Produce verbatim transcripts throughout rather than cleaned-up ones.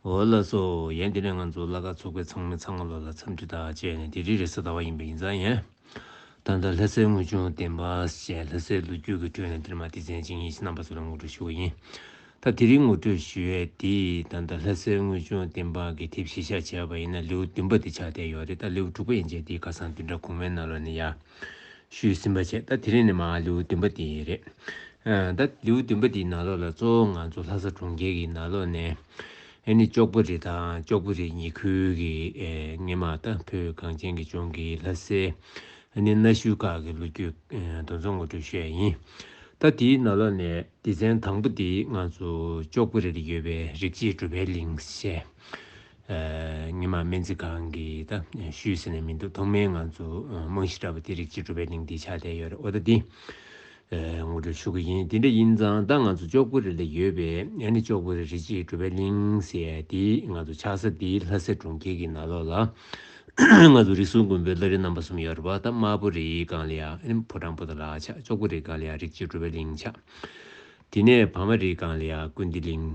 འོ་ལགས་སོ། ཡན་དེ་ནས་ང་ཚོ་ལྷ་ཁང་ཚོགས་པའི་ཚང་མའི་ཚང་མ་ལོ་ལ་འཚམས་འདྲི་དང་བཅས་ནས་དེ་རིང་རེས་གཟའ་ཟླ་བ་ཡིན་པ་ཡིན་ཙང་ཡན། ད་ལྟ་ལྷ་སའི་དངོས་བྱུང་བདེན་པ་ཞེས་ལྷ་སའི་ལོ་རྒྱུས་ཀྱི་ཁྲོད་ནས་འདིར་མ་དེ་ཚན་ཅིག་ཡིན་ཞེས་རྣམ་པ་ཚོ་ལ་ངོ་སྤྲོད་ཞུ་བ་ཡིན། ད་དེ་རིང་ངོ་སྤྲོད་ཞུ་ཡས་དེ་ད་ལྟ་ལྷ་སའི་དངོས་བྱུང་བདེན་པ་གི་དེབ་གཞི་བཞག་བྱས་པ་ཡིན་ན་ལེའུ་བདུན་པ་དེ་ཆགས་བསྡད་ཡོད་རེད། ད་ལེའུ་དྲུག་པ་ཡན་ཆད་དེ་ཁ་སང་བདུན་ཕྲག་གོང་མའི་ནང་ལོགས་ནས་ཡ། ཞུས་ཟིན་པ་བྱས། ད་དེ་རིང་ནས་མར་ལེའུ་བདུན་པ་དེ་རེད། ཨ། ད་ལེའུ་བདུན་པ་དེའི་ནང་ལོགས་ལ་གཙོ་བོ་ང་ཚོ་ལྷ་ས་གྲོང་ཁྱེར་གྱི་ནང་ལོགས་ནས་ཨ་ནི་ལྕོག་པོ་རི་དང་ལྕོག་པོ་རི་ཉེ་ཁུལ་གྱི་ཨེ་སྔོན་མ་ད་བོད་གངས་ཅན་གྱི་ལྗོངས་ཀྱི་ལྷ་སའི་ཨ་ནི་གནའ་ཤུལ་ཁག་གི་ལོ་རྒྱུས་ཨེ་དེ་ཚོ་ངོ་སྤྲོད་ཞུ་ཡ་ཡིན། ད་དེའི་ནང་ལོགས་ནས་སྡེ་ཚན་དང་པོ་དེ་ང་ཚོ་ལྕོག་པོ་རི་ལ་ཡོད་པའི་རིགས་གཅིག་གྲུབ་པའི་གླིང་ཞེས། ཨ། སྔོན་མ་སྨན་རྩིས་ཁང་གི་ད་ཤུལ་ཟེར་ནས་མི་འདུག་ཐོག་མའི་ང་ཚོ་རྨང་གཞི་འདྲ་པོ་དེ་རིགས་གཅིག་གྲུབ་པའི་གླིང་འདི་ཆགས་བསྡད་ཡོད་རེད། འོ་ད་འདི་ཨ་ངོ་སྤྲོད་ཞུ་གི་ཡིན། དེ་འདྲ་ཡིན་ཙང་ད་ང་ཚོ་ལྕོག་པོ་རི་ལ་ཡོད་པའི་ཨ་ནི་ལྕོག་པོ་རི་རིགས་གཅིག་གྲུབ་པའི་གླིང་ཟེར་ཡ་དེ་ང་ཚོ་ཆགས་ས་དེ་ལྷ་སའི་གྲོང་ཁྱེར་གྱི་ནང་ལོགས་ལ་ང་ཚོ་རིགས་གསུམ་མགོན་པོའི་བླ་རི་རྣམ་པ་གསུམ་ཡོད་རེད་པ། ད་དམར་པོ་རིའི་སྒང་ལ་ཡ་ཨ་ནི་ཕོ་བྲང་པོ་ཏ་ལ་ཆགས། ལྕོག་པོ་རིའི་སྒང་ལ་ཡ་རིགས་གཅིག་གྲུབ་པའི་གླིང་ཆགས། དེ་ནས་བ་མ་རིའི་སྒང་ལ་ཡ་ཀུན་བདེ་གླིང་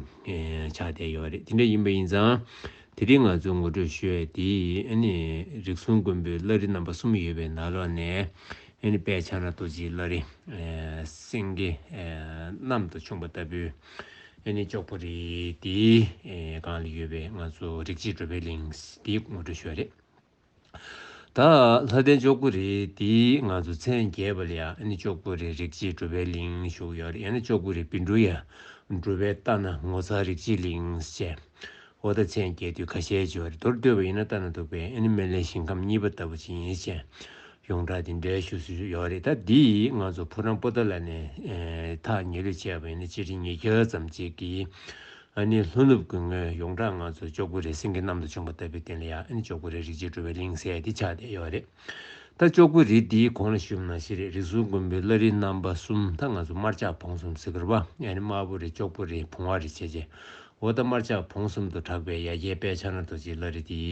ཆགས་བསྡད་ཡོད་རེད། དེ་འདྲ་ཡིན་པ་ཡིན་ཙང་དེ་རིང་ང་ཚོས་ངོ་སྤྲོད་ཞུ་ཡས་དེ་ཨ་ནི་རིགས་གསུམ་མགོན་པོའི་བླ་རི་རྣམ་པ་གསུམ་ཡོད་པའི་ནང་ལོགས་ནས་ཨ་ནི་དཔལ་ཕྱག་ན་རྡོ་རྗེའི་བླ་རི་སེང་གེ་གནམ་དུ་ཕྱུང་བ་ལྟ་བུའི་ཨ་ནི་ལྕོག་པོ་རི་དེའི་སྒང་ལ་ཡོད་པའི་ང་ཚོ་རིགས་གཅིག་གྲུབ་པའི་གླིང་དེའི་ངོ་སྤྲོད་ཞུ་ཡས་རེད། ད་ལྷ་ལྡན་ལྕོག་པོ་རི་དེ་ང་ཚོ་མཚན་བརྒྱད་པ་ལ་ཡ་ཨ་ནི་ལྕོག་པོ་རི་རིགས་གཅིག་གྲུབ་པའི་གླིང་ཞུ་གི་ཡོད་རེད། ཡང་ན་ལྕོག་པོ་རི་བཻ་ཌཱུརྱ་གྲུབ་པའི་ལྟ་ན་ངོ་མཚར་རིགས་གཅིག་གླིང་ཞེས། འོ་ད་མཚན་བརྒྱད་དུས་ཁ་ཤས་ཅིག་ཡོད་རེད། མདོར་བསྡུས་པ་ཡིན་ན་ལྟ་ན་སྡུག་པའི་ཨ་ནི་སྨན་བླའི་ཞིང་ཁམས་གཉིས་པ་ལྟ་བུ་ཅིག་ཡིན་ཞེས་ཡོངས་གྲགས་དེ་འདྲའི་ཞུ་སྲོལ་ཡོད་རེད། ད་འདི་ང་ཚོ་ཕོ་བྲང་པོ་ཏ་ལ་ནས་ཐག་ཉེ་ལོས་བྱས་པ་ཡིན་ན་སྤྱི་ལེ་ཉིས་བརྒྱ་ཙམ་ཅིག་གི་ཨ་ནི་ལྷོ་ནུབ་ཀྱི་ངོས་ཡོངས་གྲགས་ང་ཚོ་ལྕོག་པོ་རི་སེང་གེ་གནམ་དུ་ཕྱུང་བ་ལྟ་བུའི་སྟེང་ལ་ཡ་ཨ་ནི་ལྕོག་པོ་རི་རིགས་གཅིག་གྲུབ་པའི་གླིང་ཟེར་ཡ་འདི་ཆགས་བསྡད་ཡོད་རེད། ད་ལྕོག་པོ་རི་འདིའི་གོང་ལ་ཞུས་པ་ནང་བཞིན་རེད། རིགས་གསུམ་མགོན་པོའི་བླ་རི་རྣམ་པ་གསུམ། ད་ང་ཚོ་དམར་ལྕགས་བོང་གསུམ་ཟེར་གི་རེད་པ། ཡང་ན་དམར་པོ་རི་ལྕོག་པོ་རི་བུང་བ་རི་བྱས་རྗེས། འོ་ད་དམར་ལྕགས་བོང་གསུམ་དུ་གྲགས་པའི་ཡ་གྱལ་དཔལ་ཕྱག་ན་རྡོ་རྗེའི་བླ་རི་འདི་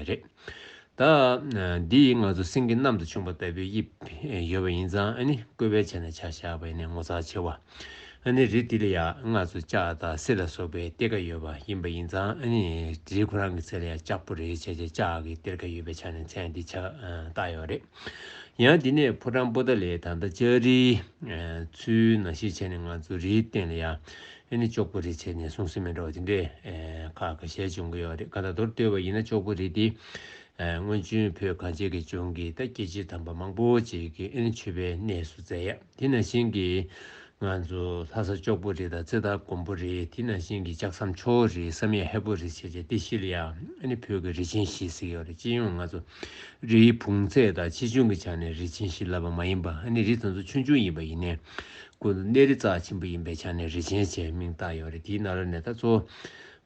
རེད། ད་འདི་ང་ཚོ་སེང་གེ་གནམ་དུ་ཕྱུང་བ་ལྟ་བུའི་དབྱིབས་ཡོད་པ་ཡིན་ཙང་ཨ་ནི་བཀོད་པའི་ཆ་ནས་ཆ་བཞག་པ་ཡིན་ན་ངོ་མཚར་ཆེ་བ། ཨ་ནི་རི་འདི་ལ་ཡ་ང་ཚོ་ལྕགས་དང་གསེར་ལ་སོགས་པའི་གཏེར་ཁ་ཡོད་པ་ཡིན་པ་ཡིན་ཙང་ཨ་ནི་རི་ཁོ་རང་གི་ཚད་ལ་ཡ་ལྕགས་པོ་རི་བྱས་རྗེས་ལྕགས་ཀྱི་གཏེར་ཁ་ཡོད་པའི་ཆ་ནས་མཚན་འདི་ཆགས་བཏགས་ཡོད་རེད། ཡང་འདི་ནས་ཕོ་བྲང་པོ་ཏ་ལའི་ད་ལྟ་ལྕགས་རིའི་ཚུལ་ནང་བཞིན་བྱས་ནས་ང་ཚོ་རིའི་སྟེང་ལ་ཡ་ཨ་ནི་ལྕོག་པོ་རི་བྱས་ནས་སྲུང་སྲི་མི་འདྲ་བ་དེ་འདྲས་ཁག་ཁ་ཤས་བྱུང་གི་ཡོད་རེད། གང་ལྟར་མདོར་བསྡུས་པ་ཡིན་ན་ལྕོག་པོ་རི་འདི་སྔོན་བྱོན་བོད་གངས་ཅན་གྱི་ལྗོངས་ཀྱི་ད་སྐྱེ་མཆེད་དམ་པ་མང་པོ་ཅིག་གི་ཨ་ནི་མཆོད་པའི་གནས་སུ་མཛད་ཡ། དེ་ནང་བཞིན་གྱི་ང་ཚོ་ལྷ་ས་ལྕོག་པོ་རི་དང་རྩེ་ཐང་མགོན་པོ་རི། དེ་ནང་བཞིན་གྱི་ལྕགས་ཟམ་ཆོས་རི། བསམ་ཡས་ཧས་པོ་རི་བྱས་རྗེས་དེ་བཞི་ལ་ཡ་ཨ་ནི་བོད་ཀྱི་རི་ཆེན་བཞི་ཟེར་གྱི་ཡོད་རེད། སྤྱི་ཡོངས་ང་ཚོ་རིའི་བུང་ཚད་དང་ཆེ་ཆུང་གི་ཆ་ནས་རི་ཆེན་བཞི་ལབ་པ་མ་ཡིན་པ། ཨ་ནི་རི་དེ་ཚོ་ཆུང་ཆུང་ཡིན་པ་ཡིན་ནའི་ཀུན་ཏུ་གནས་རི་རྩ་ཆེན་པོ་ཡིན་པའི་ཆ་ནས་རི་ཆེན་ཞེས་མིང་བཏགས་ཡོད་རེད། དེའི་ནང་ལ་ནས་ད་གཙོ་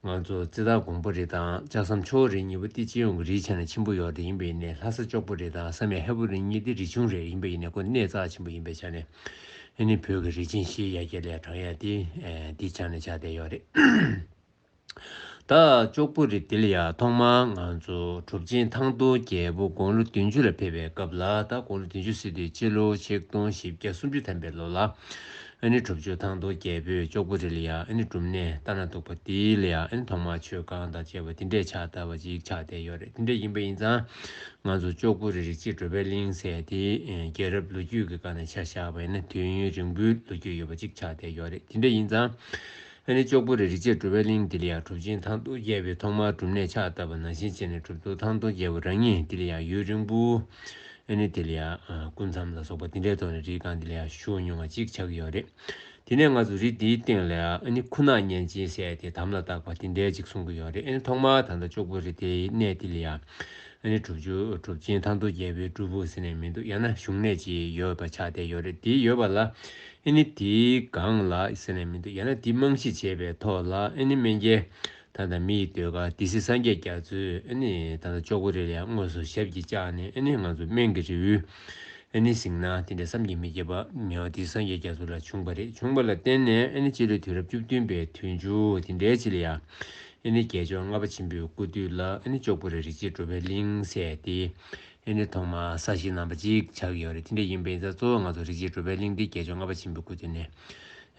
བོ་ང་ཚོ་རྩེ་ཐང་མགོན་པོ་རི་དང་ལྕགས་ཟམ་ཆོས་རི་གཉིས་པོ་དེ་སྤྱི་ཡོངས་ཀྱི་རིའི་ཆ་ནས་ཆེན་པོ་ཡོད་རེད། ཡིན་པ་ཡིན་ནའི་ལྷ་ས་ལྕོག་པོ་རི་དང་བསམ་ཡས་ཧས་པོ་རི་གཉིས་དེ་རི་ཆུང་རེད། ཡིན་པ་ཡིན་ནའི་ཁོ་གནས་རྩ་ཆེན་པོ་ཡིན་པའི་ཆ་ནས་ཨ་ནི་བོད་ཀྱི་རི་ཆེན་བཞི་ཡ་གྱལ་ལ་གྲགས་ཡ་དེ་འདི་ཆ་ནས་ཆགས་བསྡད་ཡོད་རེད། ད་ལྕོག་པོ་རི་འདི་ལ་ཡ་ཐོག་མར་ང་ཚོ་གྲུབ་ཆེན་ཐང་སྟོང་རྒྱལ་པོ་དགུང་ལོ་བདུན་ཅུ་ལ་ཕེབས་པའི་སྐབས་ལ། ད་དགུང་ལོ་བདུན་ཅུ་ཟེར་དུས་སྤྱི་ལོ་ཆིག་སྟོང་བཞི་བརྒྱ་སུམ་ཅུ་ཐམ་པའི་ལོ་ལ་ཨ་ནི་གྲུབ་ཆེན་ཐང་སྟོང་རྒྱལ་པོས་ལྕོག་པོ་རི་ལ་ཡ་ཨ་ནི་སྒྲུབ་གནས་ལྟ་ན་སྡུག་པ་འདི་ལ་ཡ་ཨ་ནི་ཐོག་མར་མཆོད་ཁང་དང་བཅས་པ་འདི་འདྲས་ཕྱག་བཏབ་པ་ཅིག་ཆགས་བསྡད་ཡོད་རེད། འདི་འདྲས་ཡིན་པ་ཡིན་ཙང་ང་ཚོ་ལྕོག་པོ་རི་རིགས་གཅིག་གྲུབ་པའི་གླིང་ཟེར་དེ་རྒྱལ་རབས་ལོ་རྒྱུས་ཀྱི་སྒང་ནས་ཆ་བཞག་པ་ཡིན་ན་དུས་ཡུན་རིང་པོའི་ལོ་རྒྱུས་ཡོད་པ་ཅིག་ཆགས་བསྡད་ཡོད་རེད། དེ་འདྲས་ཡིན་ཙང་ཨ་ནི་ལྕོག་པོ་རི་རིགས་གཅིག་གྲུབ་པའི་གླིང་འདི་ལ་ཡ་གྲུབ་ཆེན་ཐང་སྟོང་རྒྱལ་པོས་ཐོག་མར་སྒྲུབ་གནས་ཕྱག་བཏབ་པ་ནང་བཞིན་བྱས་ནས་གྲུབ་ཐོབ་ཐང་སྟོང་རྒྱལ་པོ་རང་ཉིད་འདི་ལ་ཡ་ཡུན་རིང་པོ་ཨ་ནི་དེ་ལ་ཡ་སྐུ་མཚམས་ལ་སོགས་པ་དེ་འདྲའི་ཐོག་ནས་རིའི་སྒང་འདི་ལ་ཡ་བཞུགས་མྱོང་བ་ཅིག་ཆགས་ཀྱི་ཡོད་རེད། དེ་ནས་ང་ཚོ་རི་འདིའི་སྟེང་ལ་ཡ་ཨ་ནི་ཁུ་ནག་གཉན་ཆེན་ཟེར་ཏེ་དམ་ལ་བཏགས་པ་དེ་འདྲའི་ཅིག་གསུང་གི་ཡོད་རེད། ཨ་ནི་ཐོག་མར་ད་ལྟ་ལྕོག་པོ་རི་དེའི་གནས་འདི་ལ་ཡ་ཨ་ནི་གྲུབ་ཆུ་གྲུབ་ཆེན་ཐང་སྟོང་རྒྱལ་པོའི་སྒྲུབ་ཕུག་ཟེར་ནས་མི་འདུག་ཡང་ན་བཞུགས་གནས་ཅིག་ཡོད་པ་ཆགས་བསྡད་ཡོད་རེད། དེ་ཡོད་པ་ལ་ཨ་ནི་དེའི་སྒང་ལ་ཟེར་ནས་མི་འདུག་ཡང་ན་དེ་རྨང་གཞི་བྱས་པའི་ཐོག་ལ་ཨ་ནི་སྨན་རྒྱལ་ད་ལྟ་མི་ཡི་ཟློས་གར་སྡེ་སྲིད་སངས་རྒྱས་རྒྱ་མཚོས་ཨ་ནི་ད་ལྟ་ལྕོག་པོ་རི་ལ་ཡ་དངོས་སུ་ཞབས་ཀྱིས་བཅགས་ནས་ཨ་ནི་ང་ཚོ་སྨན་གྱི་རི་བོའི་ཨ་ནི་གཟིགས་སྣང་དེ་འདྲ་བསམ་གྱིས་མི་ཁྱབ་པ་མེད་པ་དེ་སངས་རྒྱས་རྒྱ་མཚོ་ལ་བྱུང་བ་རེད། བྱུང་བ་ལ་བརྟེན་ནས་ཨ་ནི་སྤྱི་ལོའི་དུས་རབས་བཅུ་བདུན་པའི་དུས་མཇུག་དེ་འདྲའི་ཅིག་ལ་ཡ་ཨ་ནི་རྒྱལ་མཆོག་ལྔ་པ་ཆེན་པོའི་སྐུ་དུས་ལ་ཨ་ནི་ལྕོག་པོ་རི་རིགས་གཅིག་གྲུབ་པའི་གླིང་ཟེར་ཏེ་ཨ་ནི་ཐོག་མར་གསར་བཞེངས་གནང་བ་ཅིག་ཆགས་ཀྱི་ཡོད་རེད། དེ་འདྲ་ཡིན་པ་ཡིན་ཙང་གཙོ་བོ་ང་ཚོ་རིགས་གཅིག་གྲུབ་པའི་གླིང་འདི་རྒྱལ་མཆོག་ལྔ་པ་ཆེན་པོའི་སྐུ་དུས་ནས་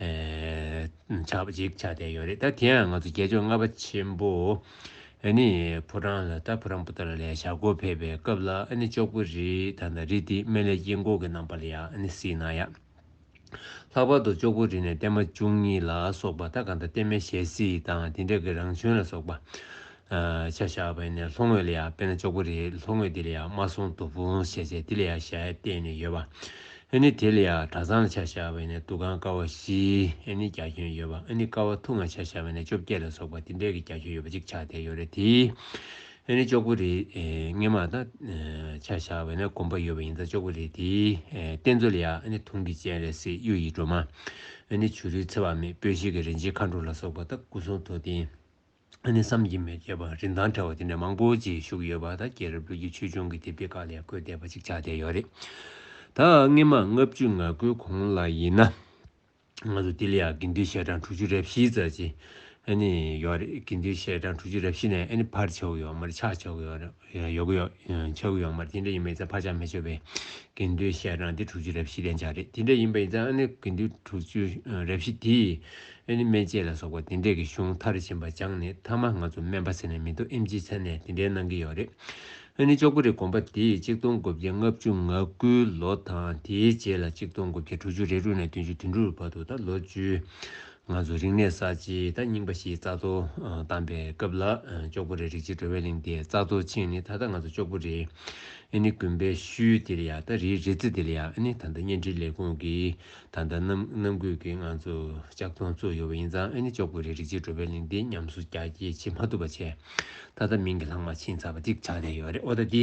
ཆགས་པ་ཅིག་ཆགས་བསྡད་ཡོད་རེད། ད་དེ་ཡང་ང་ཚོ་རྒྱལ་མཆོག་ལྔ་པ་ཆེན་པོ་ཨ་ནི་ཕོ་བྲང་ལ་ད་ཕོ་བྲང་པོ་ཏ་ལ་ལ་ཞབས་སྐོར་ཕེབས་པའི་སྐབས་ལ་ཨ་ནི་ཅོག་པོ་རི་ད་ད་རི་དེ་སྨན་བླའི་དཀྱིལ་འཁོར་གྱི་རྣམ་པ་ལ་ཡང་ཨ་ནི་གཟིགས་གནང་ཡ། ལྷག་པར་དུ་ཅོག་པོ་རི་ནས་བརྟན་མ་བཅུ་གཉིས་ལ་སོགས་པ་ད་གང་ལྟར་བརྟན་མའི་ཞལ་གཟིགས་དང་དེ་འདྲ་གི་རང་བྱོན་ལ་སོགས་པ་ཆ་བཞག་པ་ཡིན་ན་ལྷོ་ངོས་ལ་ཡང་དཔེར་ན་ཅོག་པོ་རི་ལྷོ་ངོས་དེ་ལ་ཡང་དམར་སྲུང་དུ་བུང་ཞེས་བྱས་དེ་ལ་ཡང་ཞལ་བསྟན་ནས་ཡོད་པ། ཨ་ནི་དེ་ལ་ཡང་གྲྭ་ཚང་ལ་ཆ་བཞག་པ་ཡིན་ན་འདུ་ཁང་ཀ་བ་བཞི་ཨ་ནི་རྒྱ་ཁྱོན་ཡོད་པ། ཨ་ནི་ཀ་བ་ཐུང་ང་ཆ་བཞག་པ་ཡིན་ན་བཅོ་བརྒྱད་ལ་སོགས་པ་དེ་འདྲའི་གི་རྒྱ་ཁྱོན་ཡོད་པ་ཅིག་ཆགས་བསྡད་ཡོད་རེད་དེ། ཨ་ནི་ཅོག་པོ་རི་སྔོན་མ་དང་ཆ་བཞག་པ་ཡིན་ན་དགོན་པ་ཡོད་པ་ཡིན་ཙང་ཅོག་པོ་རི་དེའི་གཏེར་མཛོད་ལ་ཡང་ཨ་ནི་དུང་གི་སྤྱན་རས་གཟིགས་གཡུ་ཡི་སྒྲོན་མ། ཨ་ནི་བྱུ་རུའི་ཚེ་བ་མེད་སྤོས་ཤེལ་གྱི་རིན་ཆེན་མཁའ་འགྲོ་ལ་སོགས་པ་དང་སྐུ་གསུང་ཐུགས་རྟེན། ཨ་ནི་བསམ་གྱིས་མི་ཁྱབ་པ་རིན་ཐང་བྲལ་བ་དེ་འདྲ་མང་པོ་ཅིག་བཞུགས་ཡོད་པ་ད་རྒྱལ་རབས་ལོ་རྒྱུས་ཆོས་འབྱུང་གི་དེབ་ཀྱི་ཁག་ལ་ཡང་བཀོད་བསྡད་པ་ཅིག་ཆགས་བསྡད་ཡོད་རེད། ད་སྔོན་མ་ལྔ་བཅུ་ང་དགུའི་གོང་ལ་ཡིན་ན་ང་ཚོ་དེ་ལ་ཡང་དགེ་འདུན་ཞལ་གྲངས་དྲུག་ཅུ་རེ་བཞི་ཙམ་ཅིག་ཨ་ནི་ཡོད་རེད། དགེ་འདུན་ཞལ་གྲངས་དྲུག་ཅུ་རེ་བཞི་ནས་ཨ་ནི་ཕར་ཆགས་ཡོད་མ་རེད། ཆགས་ཆགས་ཡོད་རེད། ཡོད་གི་ཡོད་ཆགས་གི་ཡོད་མ་རེད། དེ་འདྲ་ཡིན་པ་ཡིན་ཙང་ཕར་ཆགས་མི་ཆོག་པའི་དགེ་འདུན་ཞལ་གྲངས་དེ་དྲུག་ཅུ་རེ་བཞི་ལྡན་ཆགས་རེད། དེ་འདྲ་ཡིན་པ་ཡིན་ཙང་ཨ་ནི་དགེ་འདུན་དྲུག་ཅུ་རེ་བཞི་དེས་ཨ་ནི་སྨན་དཔྱད་ལ་སོགས་པ་དེ་འདྲས་ཀྱི་གཞུང་མཐར་ཕྱིན་པ་སྦྱངས་ནས་མཐའ་མ་ང་ཚོ་སྨན་པ་ཟེར་ནས་མི་འདུག་ཨེམ་ཆི་ཟེར་ནས་དེ་འདྲའི་གནང་གི་ཡོད་རེད། ཨ་ནི་ཅོག་པོ་རི་དགོན་པ་དེས་གཅིག་སྟོང་དགུ་བརྒྱ་ལྔ་བཅུ་ང་དགུའི་ལོ་དང་དེའི་རྗེས་ལ་གཅིག་སྟོང་དགུ་བརྒྱ་དྲུག་ཅུ་རེ་དྲུག་ནས་བདུན་ཅུ་དོན་དྲུག་བར་དུ་ད་ལོ་བཅུ། ང་ཚོ་རིག་གནས་གསར་བརྗེ་ད་རྙིང་པ་ཞིག་རྩ་གཏོར་བཏང་པའི་སྐབས་ལ་ཅོག་པོ་རི་རིགས་གཅིག་འགྲོ་བའི་གླིང་དེ་རྩ་གཏོར་ཕྱིན་ནས་ད་ལྟ་ང་ཚོ་ཅོག་པོ་རི་ཨ་ནི་དགོན་པའི་ཤུལ་དེ་ལ་ཡ་ད་རིའི་རི་རྩེ་དེ་ལ་ཡ་ཨ་ནི་ད་ལྟ་བརྙན་འཕྲིན་ལས་ཁུངས་ཀྱིས་ད་ལྟ་གནམ་གནམ་དགུན་གྱི་ང་ཚོ་ལྕགས་མཐོང་བཙུགས་ཡོད་པ་ཡིན་ཙང་ཨ་ནི་ཅོག་པོ་རི་རིགས་གཅིག་འགྲོ་བའི་གླིང་དེ་ཉམས་གསོ་རྒྱ་སྐྱེད་བྱེད་མ་ཐུབ་པ་བྱས་ད་ལྟ་མིང་གི་ལྷག་མ་ཕྱིན་ཚར་བ་ཅིག་ཆགས་བསྡད་ཡོད་རེད། ཨོ་ད་འདི་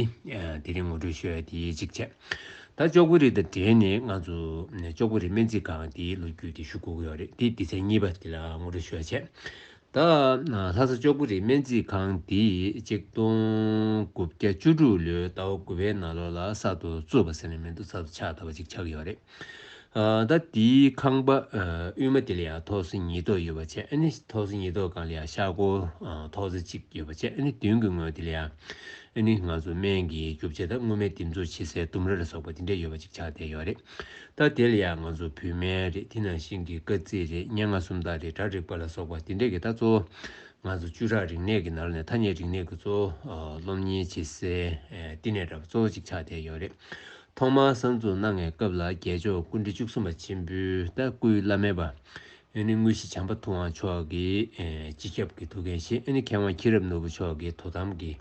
དེ་རིང་ངོ་སྤྲོད་ཞུ་ཡ་དེ་གཅིག་བྱས། ད་ཅོག་པོ་རི་དང་འབྲེལ་ནས་ང་ཚོ་ཅོག་པོ་རི་སྨན་རྩིས་ཁང་དེའི་ལོ་རྒྱུས་དེ་ཞུ་དགོས་ཀྱི་ཡོད་རེད། དེ་སྡེ་ཚན་གཉིས་པ་དེ་ལ་ངོ་སྤྲོད་ཞུ་ཡ་བྱས། ད་ལྷ་ས་ཅོག་པོ་རི་སྨན་རྩིས་ཁང་དེ་གཅིག་སྟོང་དགུ་བརྒྱ་བཅུ་དྲུག་ལོའི་ཟླ་བ་དགུ་པའི་ནང་ལོགས་ལ་གསར་དུ་བཙུགས་པ་ཟེར་ནས་མི་འདུག་གསར་དུ་ཕྱག་བཏབ་པ་ཅིག་ཆགས་ཀྱི་ཡོད་རེད། ཨ་ད་དེའི་ཁང་པ་ཨ་དབུས་མ་དེ་ལ་ཡང་ཐོག་སོ་གཉིས་ཐོག་ཡོད་པ་བྱས། ཨ་ནི་ཐོག་སོ་གཉིས་ཐོག་སྒང་ལ་ཡང་ཤར་སྒོ་ཨ་ཐོག་སོ་གཅིག་ཡོད་པ་བྱས། ཨ་ནི་མདུན་གྱི་ངོས་དེ་ལ་ཡང་ཨ་ནི་ང་ཚོ་སྨན་གྱི་རྒྱུ་ཆ་དང་སྔོ་སྨན་འདེབས་འཛུགས་བྱེད་སའི་ལྡུམ་ར་ལ་སོགས་པ་དེ་འདྲ་ཡོད་པ་ཅིག་ཆགས་བསྡད་ཡོད་རེད། ད་དེ་ལ་ཡང་ང་ཚོ་བོད་སྨན་རེད། དེ་ནང་བཞིན་གྱི་དཀར་རྩི་རེད། སྙན་ངག་སུམ་རྟགས་རེད། སྒྲ་རིག་པ་ལ་སོགས་པ་དེ་འདྲ་གི་ད་གཙོ་བོ་ང་ཚོ་བཅུ་ཕྲག་རིག་གནས་ཀྱི་ནང་ལ་ནས་ཐ་སྙད་རིག་གནས་ཀྱི་གཙོ་བོ་ཨ་སློབ་གཉེར་བྱེད་སའི་ཨ་བསྟི་གནས་འདྲ་པོ་གཙོ་བོ་གཅིག་ཆགས་བསྡད་ཡོད་རེད། ཐོག་མར་གསར་འཛུགས་གནང་བའི་སྐབས་ལ་རྒྱལ་མཆོག་སྐུ་ཕྲེང་བཅུ་གསུམ་པ་ཆེན་པོའི་ད་སྐུའི་བླ་མེད་པ་ཨ་ནི་དངོས་གཞི་བྱམས་པ་ཐུབ་དབང་མཆོག་གི་ཨ་སྤྱི་ཁྱབ་ཀྱི་ཐུགས་འགན་བཞེས། ཨ་ནི་མཁས་དབང་མཁྱེན་རབ་ནོར་བུ་མཆོག་གི་དོ་དམ་གྱི་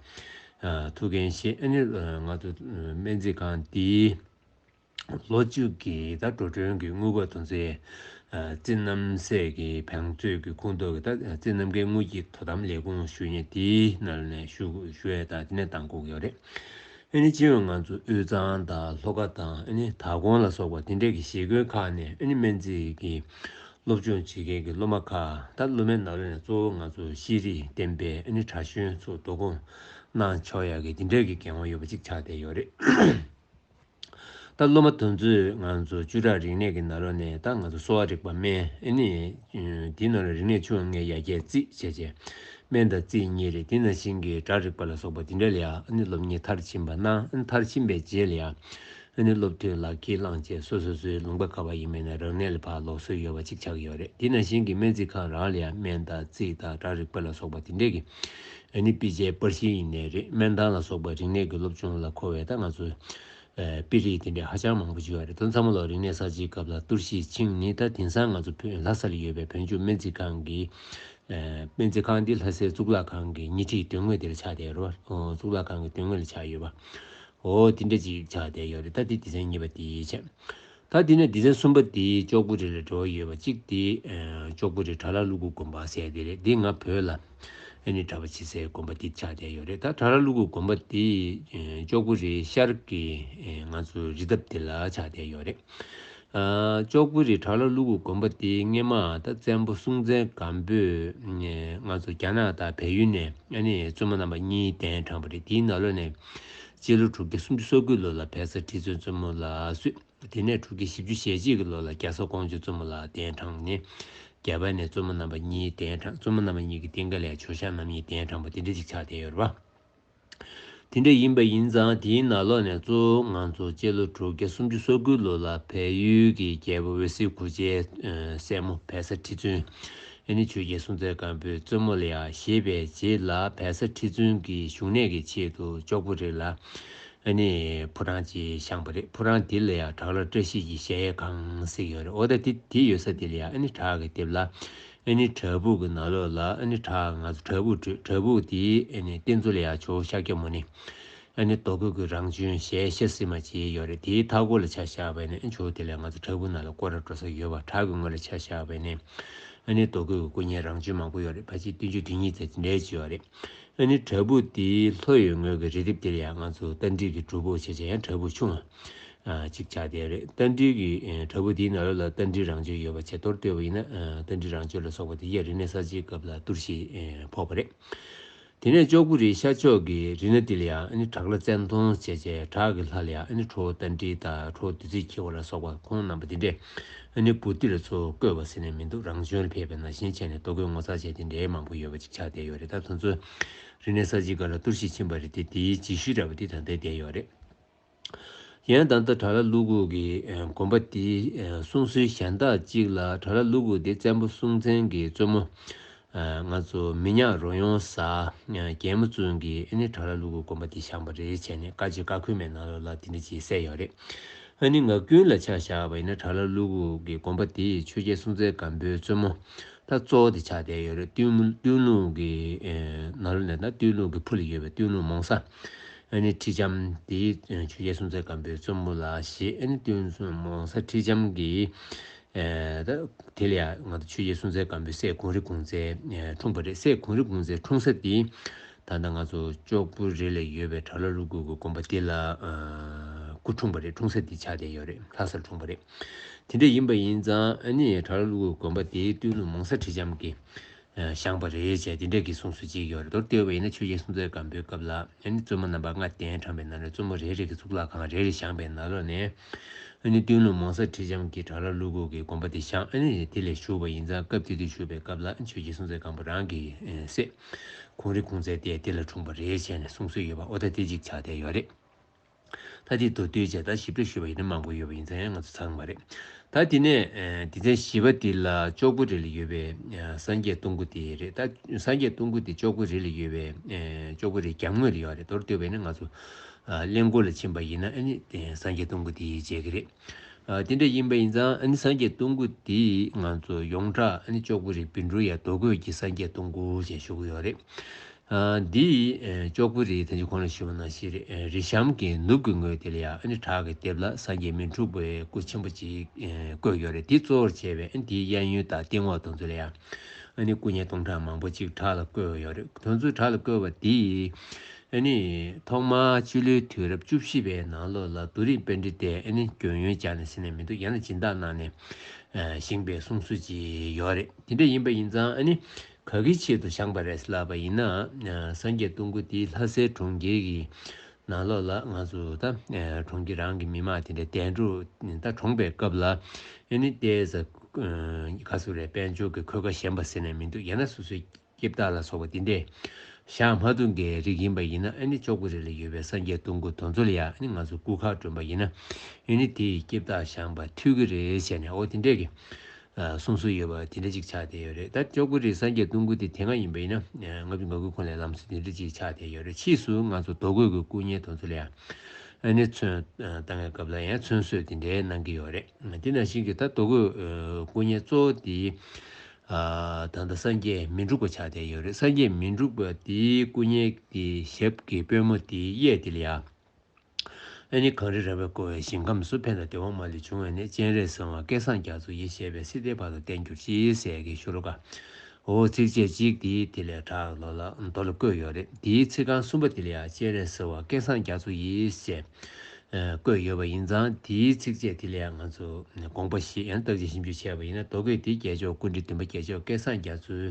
ཨ་ཐུགས་འགན་བཞེས། ཨ་ནི་ང་ཚོ་སྨན་རྩིས་ཁང་འདིའི་ལོ་གཅིག་གི་ད་འགྲོ་གྲོན་གྱི་དངུལ་སྒོར་དོན་ཚན་རྩིས་རྣམ་སྲས་ཀྱི་བང་མཛོད་ཀྱི་ཁོངས་གཏོགས་ཀྱི་ད་རྩིས་རྣམ་རྒྱལ་དངུལ་གྱི་དོ་དམ་ལས་ཁུངས་ཞུ་མཁན་དེའི་ནང་ནས་ཞུ་ཞུ་ཡས་དང་དེ་ནས་བཏང་དགོས་ཀྱི་ཡོད་རེད། ཨ་ནི་སྤྱི་ཡོངས་ང་ཚོ་དབུས་གཙང་དང་ལྷོ་ཁ་དང་ཨ་ནི་དྭགས་ཀོང་ལ་སོགས་པ་དེ་འདྲས་ཀྱི་བཞེད་སྒོའི་ཁག་ནས་ཨ་ནི་སྨན་རྩིས་ཀྱི་སློབ་སྦྱོང་བྱེད་མཁན་གྱི་སློབ་མ་ཁག་ད་སློབ་མའི་ནང་ལོགས་ནས་གཙོ་བོ་ང་ཚོ་ཤེས་རིག་ལྡན་པའི་ཨ་ནི་གྲྭ་གཞོན་ཚོ་བསྡུ་སྐོང་གནང་ཆོག་ཡག་གི་དེ་འདྲས་ཀྱི་འགན་དབང་ཡོད་པ་ཅིག་ཆགས་བསྡད་ཡོད་རེད། ད་སློབ་མ་དེ་ཚོས་ང་ཚོ་བཅུ་ཕྲག་རིག་གནས་ཀྱི་ནང་ལོགས་ནས་ད་ང་ཚོ་གསོ་བ་རིག་པ་སྨན་ཨ་ནི་དེའི་ནང་ལ་རིག་གནས་ཆུང་བ་ལྔའི་ཡར་རྒྱས་རྩིས་བྱས་བྱས་སྨན་དང་རྩིས་གཉིས་རེད། དེ་ནང་བཞིན་གྱི་སྒྲ་རིག་པ་ལ་སོགས་པ་དེ་འདྲ་ལ་ཡང་ཨ་ནི་སློབ་གཉེར་མཐར་ཕྱིན་པ་གནང་། ཨ་ནི་མཐར་ཕྱིན་པའི་རྗེས་ལ་ཡང་ཨ་ནི་སློབ་ཐོན་ལག་ཁྱེར་བླངས་བྱས་སོ་སོ་སོའི་ལུང་པ་ག་པར་ཡིན་མིན་ནས་རང་གནས་ལ་ཕར་ལོག་སྲོལ་ཡོད་པ་ཅིག་ཆགས་ཀྱི་ཡོད་རེད། དེ་ནང་བཞིན་གྱི་སྨན་རྩིས་ཁང་རང་ལ་ཡང་སྨན་དང་རྩིས་དང་སྒྲ་རིག་པ་ལ་སོགས་པ་དེ་འདྲས་ཀྱི་ཨ་ནི་དཔེ་ཆའི་པར་ཤིང་ཡིན་ནའི་རེད། སྨན་ཐང་ལ་སོགས་པ་རིག་གནས་ཀྱི་སློབ་སྦྱོང་ལ་མཁོ་བའི་ད་ང་ཚོའི་ཨ་དཔེ་རིས་དེ་འདྲ་ཧ་ཅང་མང་པོ་ཅིག་ཡོད་རེད། དོན་ཚང་མ་ལོག་རིག་གནས་གསར་བརྗེའི་སྐབས་ལ་གཏོར་བཤིག་ཕྱིན་ནས་ད་དེང་སང་ང་ཚོ་བོད་ལྷ་ས་ལ་ཡོད་པའི་བོད་ལྗོངས་སྨན་རྩིས་ཁང་གི་ཨ་སྨན་རྩིས་ཁང་འདི་ལྷ་སའི་གཙུག་ལག་ཁང་གི་ཉེ་འཁྲིས་མདུན་ངོས་དེར་ཆགས་བསྡད་ཡོད་རེད་བ། ཨོ་གཙུག་ལག་ཁང་གི་མདུན་ངོས་ལ་ཆགས་ཡོད་པ། ཨོ་དེ་འདྲ་ཅིག་ཆགས་བསྡད་ཡོད་རེད། ད་འདི་སྡེ་ཚན་གཉིས་པ་དེ་བྱས། ད་དེ་ནས་སྡེ་ཚན་གསུམ་པ་དེ་ཅོག་པོ་རི་ལ་འབྲེལ་བ་ཡོད་པ་གཅིག་དེ་ཨ་ཅོག་པོ་རི་གྲྭ་ལྷ་ཀླུ་སྒུག་དགོན་པ་ཟེར་དེ་རེད། འདི་ང་བོད་ལ་ཨ་ནི་གྲྭ་པ་བྱེད་སའི་དགོན་པ་དེ་ཆགས་བསྡད་ཡོད་རེད། ད་གྲྭ་ལྷ་ཀླུ་སྒུག་དགོན་པ་དེ་ཨ་ཅོག་པོ་རི་ཤར་གྱི་ཨ་ང་ཚོ་རི་འདབས་དེ་ལ་ཆགས་བསྡད་ཡོད་རེད། ཨ་ཅོག་པོ་རི་གྲྭ་ལྷ་ཀླུ་སྒུག་དགོན་པ་དེ་སྔོན་མ་ད་བཙན་པོ་སྲོང་བཙན་སྒམ་པོས་ཨ་ང་ཚོ་རྒྱ་ནག་དང་བལ་ཡུལ་ནས་ཨ་ནི་བཙུན་མ་རྣམ་པ་གཉིས་གདན་དྲངས་པ་རེད། དེའི་ནང་ལོགས་ནས་སྤྱི་ལོ་དྲུག་བརྒྱ་སུམ་ཅུ་སོ་དགུ་ལོ་ལ་བལ་བཟའ་ཁྲི་བཙུན་བཙུན་མོ་ལ་གསོལ། དེ་ནས་དྲུག་བརྒྱ་བཞི་བཅུ་ཞེ་གཅིག་གི་ལོ་ལ་རྒྱ་བཟའ་ཀོང་ཇོ་བཙུན་མོ་ལ་གདན་དྲངས་ནས་རྒྱ་བལ་ནས་བཙུན་མ་རྣམ་པ་གཉིས་གདན་དྲངས། བཙུན་མ་རྣམ་པ་གཉིས་ཀྱི་རྟིང་ཀ་ལ་ཇོ་ཤཱཀ་རྣམ་གཉིས་གདན་དྲངས་པ་དེ་འདྲ་ཅིག་ཆགས་བསྡད་ཡོད་རེད་བ། དེ་འདྲ་ཡིན་པ་ཡིན་ཙང་དེའི་ནང་ལོགས་ནས་གཙོ་བོ་ང་ཚོ་སྤྱི་ལོ་དྲུག་བརྒྱ་སུམ་ཅུ་སོ་དགུ་ལོ་ལ་བལ་ཡུལ་གྱི་རྒྱལ་པོ་འོད་ཟེར་གུ་ཆའི་སྲས་མོ་བལ་བཟའ་ཁྲི་བཙུན་ཨ་ནི་ཆོས་རྒྱལ་སྲོང་བཙན་སྒམ་པོའི་བཙུན་མོ་ལ་ཡང་བཞེས་པའི་རྗེས་ལ་བལ་བཟའ་ཁྲི་བཙུན་གྱི་བཞུགས་གནས་ཀྱི་ཆེད་དུ་ཅོག་པུ་རི་ལ་ཨ་ནི་ཕོ་བྲང་ཅིག་བཞེངས་པ་རེད། ཕོ་བྲང་དེ་ལ་ཡང་བྲག་ལ་བཀྲ་ཤིས་ཀྱི་གཞལ་ཡས་ཁང་ཟེར་གྱི་ཡོད་རེད། འོ་ད་དེ་དེ་ཡོད་ས་དེ་ལ་ཡང་ཨ་ནི་བྲག་གི་ལྡེབས་ལ་ཨ་ནི་བྲག་ཕུག་གི་ནང་ལོགས་ལ་ཨ་ནི་བྲག་ང་ཚོ་བྲག་ཕུག་བྲིས། བྲག་ཕུག་དེའི་ཨ་ནི་རྟེན་གཙོ་ལ་ཡང་ཇོ་བོ་ཤཱཀྱ་མུ་ནི། ཨ་ནི་རྡོ་བརྐོས་ཀྱི་རང་བྱོན་ཞལ་ཤ་ཟེར་མ་ཅིག་ཡོད་རེད། དེའི་མཐའ་སྐོར་ལ་ཆ་བཞག་པ་ཡིན་ན་ཨ་ཇོ་བོ་དེ་ལ་ང་ཚོ་བྲག་ཕུག་ནང་ལ་སྐོར་ར་འགྲོ་ས་ཡོད་པ། བྲག་གི་ངོས་ལ་ཆ་བཞག་པ་ཡིན་ན་ཨ་ནི་རྡོ་བརྐོས་ཀྱི་སྐུ་བརྙན་རང་བྱོན་མང་པོ་ཡོད་རེད། ཕལ་ཆེར་བདུན་ཅུ་དོན་གཉིས་ཙམ་དེ་འདྲའི་ཅིག་ཡོད་རེད། ཨ་ནི་བྲག་ཕུག་དེའི་ལྷོ་ཡོལ་ངོས་ཀྱི་རི་ལྡེབས་དེ་ལ་ཡང་ང་ཚོ་རྟ་མགྲིན་གྱི་སྒྲུབ་ཕུག་བྱས་བྱས་ཡང་བྲག་ཕུག་ཆུང་ཨ་ཅིག་ཆགས་བསྡད་རེད། རྟ་མགྲིན་གྱི་ཨ་བྲག་ཕུག་དེའི་ནང་ལོགས་ལ་རྟ་མགྲིན་རང་བྱོན་ཡོད་པ་བྱས། མདོར་བསྡུས་པ་ཡིན་ན་ཨ་རྟ་མགྲིན་རང་བྱོན་ལ་སོགས་པ་དེ་ཡང་རིག་གནས་གསར་བརྗེའི་སྐབས་ལ་གཏོར་བཤིག་ཨ་ཕོག་པ་རེད། དེ་ནས་ཅོག་པུ་རིའི་ཤར་ཕྱོགས་ཀྱི་རི་སྣ་དེ་ལ་ཡང་ཨ་ནི་བྲག་ལ་བཙན་མཐོང་བྱས་བྱས་བྲག་གི་ལྷ་ལ་ཡང་ཨ་ནི་ཁྲོ་བོ་རྟ་མགྲིན་དང་ཁྲོ་བོ་བདུད་རྩི་འཁྱིལ་བ་ལ་སོགས་པ་ཁོང་རྣམ་པ་དེ་འདྲས་ཨ་ནི་སྦུག་དུས་ལ་ཚུར་བཀོད་པ་ཟེར་ནས་མི་འདུག་རང་བྱོན་ལ་ཕེབས་པའི་ནང་བཞིན་བྱས་ནས་རྡོ་བརྐོས་ངོ་མཚར་བྱས་དེ་འདྲའི་མང་པོ་ཡོད་པ་ཅིག་ཆགས་བསྡད་ཡོད་རེད། ད་དེ་ཚོ་རིག་གནས་གསར་བརྗེའི་སྐབས་ལ་གཏོར་བཤིག་ཕྱིན་པ་རེད་དེ། དེའི་རྗེས་ཤུལ་འདྲ་པོ་དེ་ད་ལྟ་བསྡད་ཡོད་རེད། ཡང་ད་ལྟ་བྲག་ལྷ་ཀླུ་སྒུག་གི་ཨ་དགོན་པ་དེའི་ཨ་གསུང་སྲོལ་གཞན་དག་ཅིག་ལ་བྲག་ལྷ་ཀླུ་སྒུག་དེ་བཙན་པོ་སྲོང་བཙན་གྱི་བཙུན་མོ་ཨ་ང་ཚོ་མི་ཉག་རོལ་དབྱངས་བཟའ་ཨ་རྒྱལ་མོ་བཙུན་གྱིས་ཨ་ནི་བྲག་ལྷ་ཀླུ་སྒུག་དགོན་པ་དེ་བཞེངས་པ་རེད་བྱས་ནས་བཀའ་བརྒྱུད་བཀའ་འཁྲོལ་མའི་ནང་ལོགས་ལ་དེ་འདྲ་ཅིག་གསལ་ཡོད་རེད། ཨ་ནི་ངག་རྒྱུན་ལ་ཆ་བཞག་པ་ཡིན་ན་བྲག་ལྷ་ཀླུ་སྒུག་གི་དགོན་པ་དེ་ཆོས་རྒྱལ་སྲོང་བཙན་སྒམ་པོའི་བཙུན་མོ་ད་གཙོ་བོ་དེ་ཆགས་བསྡད་ཡོད་རེད། སྟོད་སྟོད་ལུང་གི་ཨེ་ནང་ལོགས་ནས་ད་སྟོད་ལུང་གི་ཕུ་ལ་ཡོད་པའི་སྟོད་ལུང་མོང་ས་ཨ་ནི་ཁྲི་ལྕམ་དེ་ཨེ་ཆོས་རྒྱལ་སྲོང་བཙན་སྒམ་པོའི་བཙུན་མོ་ལ་བཞེས། ཨ་ནི་སྟོད་ལུང་མོང་ས་ཁྲི་ལྕམ་གྱིས་ཨེ་ད་དེ་ལ་ཡང་ང་ཚོ་ཆོས་རྒྱལ་སྲོང་བཙན་སྒམ་པོའི་སྲས་གུང་རི་གུང་བཙན་ཨེ་འཁྲུངས་པ་རེད། སྲས་གུང་རི་གུང་བཙན་འཁྲུངས་ས་དེ་ད་ལྟ་ང་ཚོ་ཅོག་པུ་རི་ལ་ཡོད་པའི་བྲག་ལྷ་ཀླུ་སྒུག་གི་དགོན་པ་དེ་ལ་ཨ་སྐུ་འཁྲུངས་པ་རེད། འཁྲུངས་ས་དེ་ཆགས་བསྡད་ཡོད་རེད། ལྷ་སར་འཁྲུངས་པ་རེད། དེ་འདྲ་ཡིན་པ་ཡིན་ཙང་ཨ་ནི་བྲག་ལྷ་ཀླུ་སྒུག་དགོན་པ་དེའི་སྟོད་ལུང་མོང་ས་ཁྲི་ལྕམ་གྱིས་ཨ་བཞེངས་པ་རེད་ཅེས་དེ་འདྲ་གི་གསུང་སྲོལ་ཅིག་ཡོད་རེད། མདོར་བསྡུས་པ་ཡིན་ན་ཆོས་རྒྱལ་སྲོང་བཙན་སྒམ་པོའི་སྐབས་ལ་ཨ་ནི་བཙུན་མོ་རྣམ་པ་ལྔ་གདན་དྲངས་པའི་ནང་ནས་བཙུན་མོ་རེ་རེ་གི་གཙུག་ལག་ཁང་རེ་རེ་བཞེངས་པའི་ནང་ལོགས་ནས་ཨ་ནི་སྟོད་ལུང་མོང་ས་ཁྲི་ལྕམ་གྱིས་བྲག་ལྷ་ཀླུ་སྒུག་གི་དགོན་པ་དེ་བཞེངས། ཨ་ནི་དེ་ལ་བཞུགས་པ་ཡིན་ཙང་སྐབས་དེ་དུས་བཞུགས་པའི་སྐབས་ལ་ཨ་ནི་ཆོས་རྒྱལ་སྲོང་བཙན་སྒམ་པོ་རང་གི་ཨ་སྲས་གུང་རི་གུང་བཙན་དེ་དེ་ལ་འཁྲུངས་པ་རེད་ཅེས་ནས་གསུང་སྲོལ་ཡོད་པ། འོ་ད་དེ་གཅིག་ཆགས་བསྡད་ཡོད་རེད། ད་དེ་མདོར་བསྡུས་བྱས་ད་ཞིབ་ཕྲ་ཞུས་པ་ཡིན་ན་མང་པོ་ཡོད་པ་ཡིན་ཙང་ཡང་ང་ཚོ་ཚང་མ་རེད། ད་དེ་ནས་ཨ་སྡེ་ཚན་བཞི་པ་དེ་ལ་ཅོག་པུ་རི་ལ་ཡོད་པའི་ཨ་སངས་རྒྱས་སྟོང་སྐུ་དེ་རེད། ད་སངས་རྒྱས་སྟོང་སྐུ་དེ་ཅོག་པུ་རི་ལ་ཡོད་པའི་ཨ་ཅོག་པུ་རིའི་རྒྱབ་ངོས་ལ་ཡོད་རེད། མདོར་བསྡུས་པ་ཡིན་ན་ང་ཚོ་ཨ་གླིང་སྐོར་ལ་ཕྱིན་པ་ཡིན་ན་ཨ་ནི་དེ་སངས་རྒྱས་སྟོང་སྐུ་དེ་མཇལ་གི་རེད། ཨ་དེ་འདྲ་ཡིན་པ་ཡིན་ཙང་ཨ་ནི་སངས་རྒྱས་སྟོང་སྐུ་དེ་ང་ཚོ་ཡོངས་གྲགས་ཨ་ནི་ཅོག་པུ་རི་བཻ་ཌཱུརྱ་རྡོ་བརྐོས་ཀྱི་སངས་རྒྱས་སྟོང་སྐུ་ཞེས་ཞུ་གི་ཡོད་རེད། ཨ་འདི་ཨ་ཅོག་པུ་རི་ད་ཅི་གོང་ལ་ཞུས་པ་ནང་བཞིན་རི་ཨ་རི་གཤམ་གྱི་ནུབ་ཀྱི་ངོས་དེ་ལ་ཡང་ཨ་ནི་བྲག་གི་ལྡེབས་ལ་སངས་རྒྱས་མི་འཁྲུགས་པའི་སྐུ་ཆེན་པོ་ཅིག་ཨ་བརྐོས་ཡོད་རེད། དེ་གཙོ་བོར་བྱས་པའི་ཨ་ནི་དེའི་གཡས་གཡོན་དང་སྟེང་འོག་དེ་ཚོ་ལ་ཡང་ཨ་ནི་སྐུ་བརྙན་སྟོང་ཕྲག་མང་པོ་ཅིག་བྲག་ལ་བརྐོས་ཡོད་རེད། དེ་ཚོ་བྲག་ལ་བརྐོས་པ་དེ་ཨ་ནི་ཐོག་མར་སྤྱི་ལོའི་དུས་རབས་བཅུ་བཞི་པའི་ནང་ལོགས་ལ་རྡོ་རིང་པཎྜི་ཏས་ཨ་ནི་རྒྱུན་ཡོན་སྦྱར་ནས་ཟེར་ནས་མི་འདུག་ཡང་ན་སྦྱིན་བདག་གནང་ནས་ཨ་བཞེངས་པའི་གསུང་སྲོལ་ཅིག་ཡོད་རེད། དེ་འདྲ་ཡིན་པ་ཡིན་ཙང་ཨ་ནི་ག་གི་ཆེད་དུ་བཞེངས་པ་རེད་ལབ་པ་ཡིན་ན། ཨ་སངས་རྒྱས་སྟོང་སྐུ་དེ་ལྷ་སའི་གྲོང་ཁྱེར་གྱི་ནང་ལོགས་ལ་ང་ཚོ་ད་ཨ་གྲོང་ཁྱེར་རང་གི་མི་མང་དེ་འདྲ་གདན་དྲུང་ད་གྲོངས་པའི་སྐབས་ལ་ཨ་ནི་ཏོག་ཙམ་ཨ་ག་ཟེར་རེད། དཔལ་འབྱོར་གྱི་འཁོས་ཀ་ཞན་པ་ཟེར་ནས་མི་འདུག་ཡང་ན་སོ་སོའི་སྐྱེ་བདག་ལ་སོགས་པ་དེ་འདྲས་བཞེངས་མ་ཐུབ་མཁན་རིགས་ཡིན་པ་ཡིན་ན། ཨ་ནི་ཅོག་པུ་རི་ལ་ཡོད་པའི་སངས་རྒྱས་སྟོང་སྐུ་དེ་ཚོ་ལ་ཡང་ཨ་ནི་ང་ཚོ་སྐུ་ཁག་བསྐྲུན་པ་ཡིན་ན་ཨ་ནི་དེ་ཡི་སྐྱེ་བདག་བཞེངས་པ་འཐུས་ཀྱི་རེད་ཟེར་ནས་འོ་དེ་འདྲས་ཀྱི་ཨ་གསུང་སྲོལ་ཡོད་པ་དེ་འདྲ་ཅིག་ཆགས་བསྡད་ཡོད་རེད། ད་ཅོག་པུ་རིའི་སངས་རྒྱས་སྟོང་སྐུ་དེ་དེ་སྔ་ཡིན་པ་ཡིན་ན་ཨ་ང་ཚོ་ངག་གི་ཁོངས་ལ་ལམ་སྲོལ་དེ་འདྲ་ཅིག་ཆགས་བསྡད་ཡོད་རེད། ཕྱིས་སུ་ང་ཚོ་རྡོ་བརྐོས་ཀྱི་སྐུ་བརྙན་དེ་ཚོ་ལ་ཡང་ཨ་ནི་ཚོན་ཨ་བཏང་བའི་སྐབས་ལ་ཡང་ཚོན་གསོས་དེ་འདྲའི་གནང་གི་ཡོད་རེད། དེ་ནང་བཞིན་གྱི་ད་རྡོ་བརྐོས་ཨ་སྐུ་བརྙན་གཙོ་བོ་དེ་ཨ་ད་ལྟ་སངས་རྒྱས་མི་འཁྲུགས་པ་ཆགས་བསྡད་ཡོད་རེད། སངས་རྒྱས་མི་འཁྲུགས་པ་དེའི་སྐུ་བརྙན་གྱི་ཞབས་ཀྱི་པུས་མོ་དེའི་གཡས་དེ་ལ་ཡང་ཨ་ནི་གངས་རི་ར་བས་བསྐོར་བའི་ཞིང་ཁམས་སུ། ཕན་དང་བདེ་བ་མ་ལུས་འབྱུང་བའི་གནས། སྤྱན་རས་གཟིགས་དབང་བསྐལ་བཟང་རྒྱ་མཚོ་ཡི། ཞེས་པའི་སྲིད་མཐའི་བར་དུ་བརྟན་གྱུར་ཅིག་ཟེར་གྱི་ཤོ་ལོ་ཀ་འོ་ཚིགས་བཅད་གཅིག་དེ་དེ་ལས་བྲག་ལོགས་ལ་རྡོ་ལ་བརྐོས་ཡོད་རེད། དེའི་ཚིག་རྐང་གསུམ་པ་དེ་ལ་ཡང་སྤྱན་རས་གཟིགས་དབང་བསྐལ་བཟང་རྒྱ་མཚོ་ཡི་ཞེས་ཨ་བརྐོས་ཡོད་པ་ཡིན་ཙང་། དེའི་ཚིགས་བཅད་དེ་ལ་ཡང་ང་ཚོ་དགོངས་པ་བཞེས་ཡང་བརྟག་དཔྱད་ཞིབ་འཇུག་བྱས་པ་ཡིན་ན། རྡོ་བརྐོས་དེ་རྒྱལ་མཆོག་སྐུ་ཕྲེང་བདུན་པ་རྒྱལ་མཆོག་བསྐལ་བཟང་རྒྱ་མཚོའི་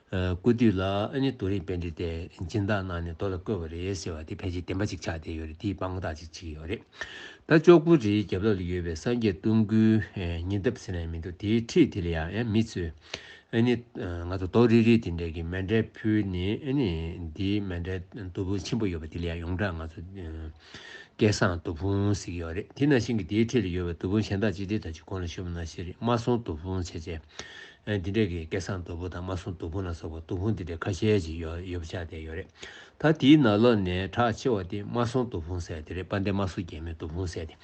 ཨ་སྐུ་དུས་ལ་ཨ་ནི་རྡོ་རིང་པཎྜི་ཏས་སྦྱིན་བདག་གནང་ནས་རྡོ་ལ་བརྐོས་པ་རེད་ཟེར་བ་དེ་ཕལ་ཆེར་བདེན་པ་ཅིག་ཆགས་བསྡད་ཡོད་རེད། དེའི་དཔང་རྟགས་ཅིག་བྱེད་ཀྱི་ཡོད་རེད། ད་ཅོག་པུ་རིའི་རྒྱབ་ལོགས་ལ་ཡོད་པའི་སངས་རྒྱས་སྟོང་སྐུའི་ཨ་ཉེ་འདབས་ཟེར་ན་མི་འདུག་དེའི་འཁྲིས་དེ་ལ་ཡང་ཡང་མི་ཚོས་ ཨ་ནི་ང་ཚོ་རྡོ་རིལ་རིལ་དེ་འདྲས་ཀྱི་མཎྜལ་ཕུལ་ནས། ཨ་ནི་འདིའི་མཎྜལ་མདོ་ཕུང་ཆེན་པོ་ཡོད་པ་དེ་ལ་ཡང་ཡོངས་གྲགས་ང་ཚོ་སྐལ་བཟང་མདོ་ཕུང་ཟེར་གྱི་ཡོད་རེད། དེ་ནང་བཞིན་གྱི་དེའི་འཁྲིས་ལ་ཡོད་པའི་མདོ་ཕུང་གཞན་དག་ཅི་སྟེ་ད་ཅི་གོང་ལ་ཞུས་པ་ནང་བཞིན་རེད། དམར་སྲུང་མདོ་ཕུང་བྱས་བྱས། ཨ་འདི་འདྲས་ཀྱི་སྐལ་བཟང་མདོ་ཕུང་དང་དམར་སྲུང་མདོ་ཕུང་ལ་སོགས་པ་མདོ་ཕུང་འདི་འདྲས་ཁ་ཤས་ཅིག་ཡོད་ཡོད་པ་ཆགས་བསྡད་ཡོད་རེད། ད་དེའི་ནང་ལོགས་ནས་གྲགས་ཆེ་བ་དེ་དམར་སྲུང་མདོ་ཕུང་ཟེར་དེ་རེད། དཔལ་ལྡན་དམར་སྲུང་རྒྱལ་མོའི་མདོ་ཕུང་ཟེར་དེ།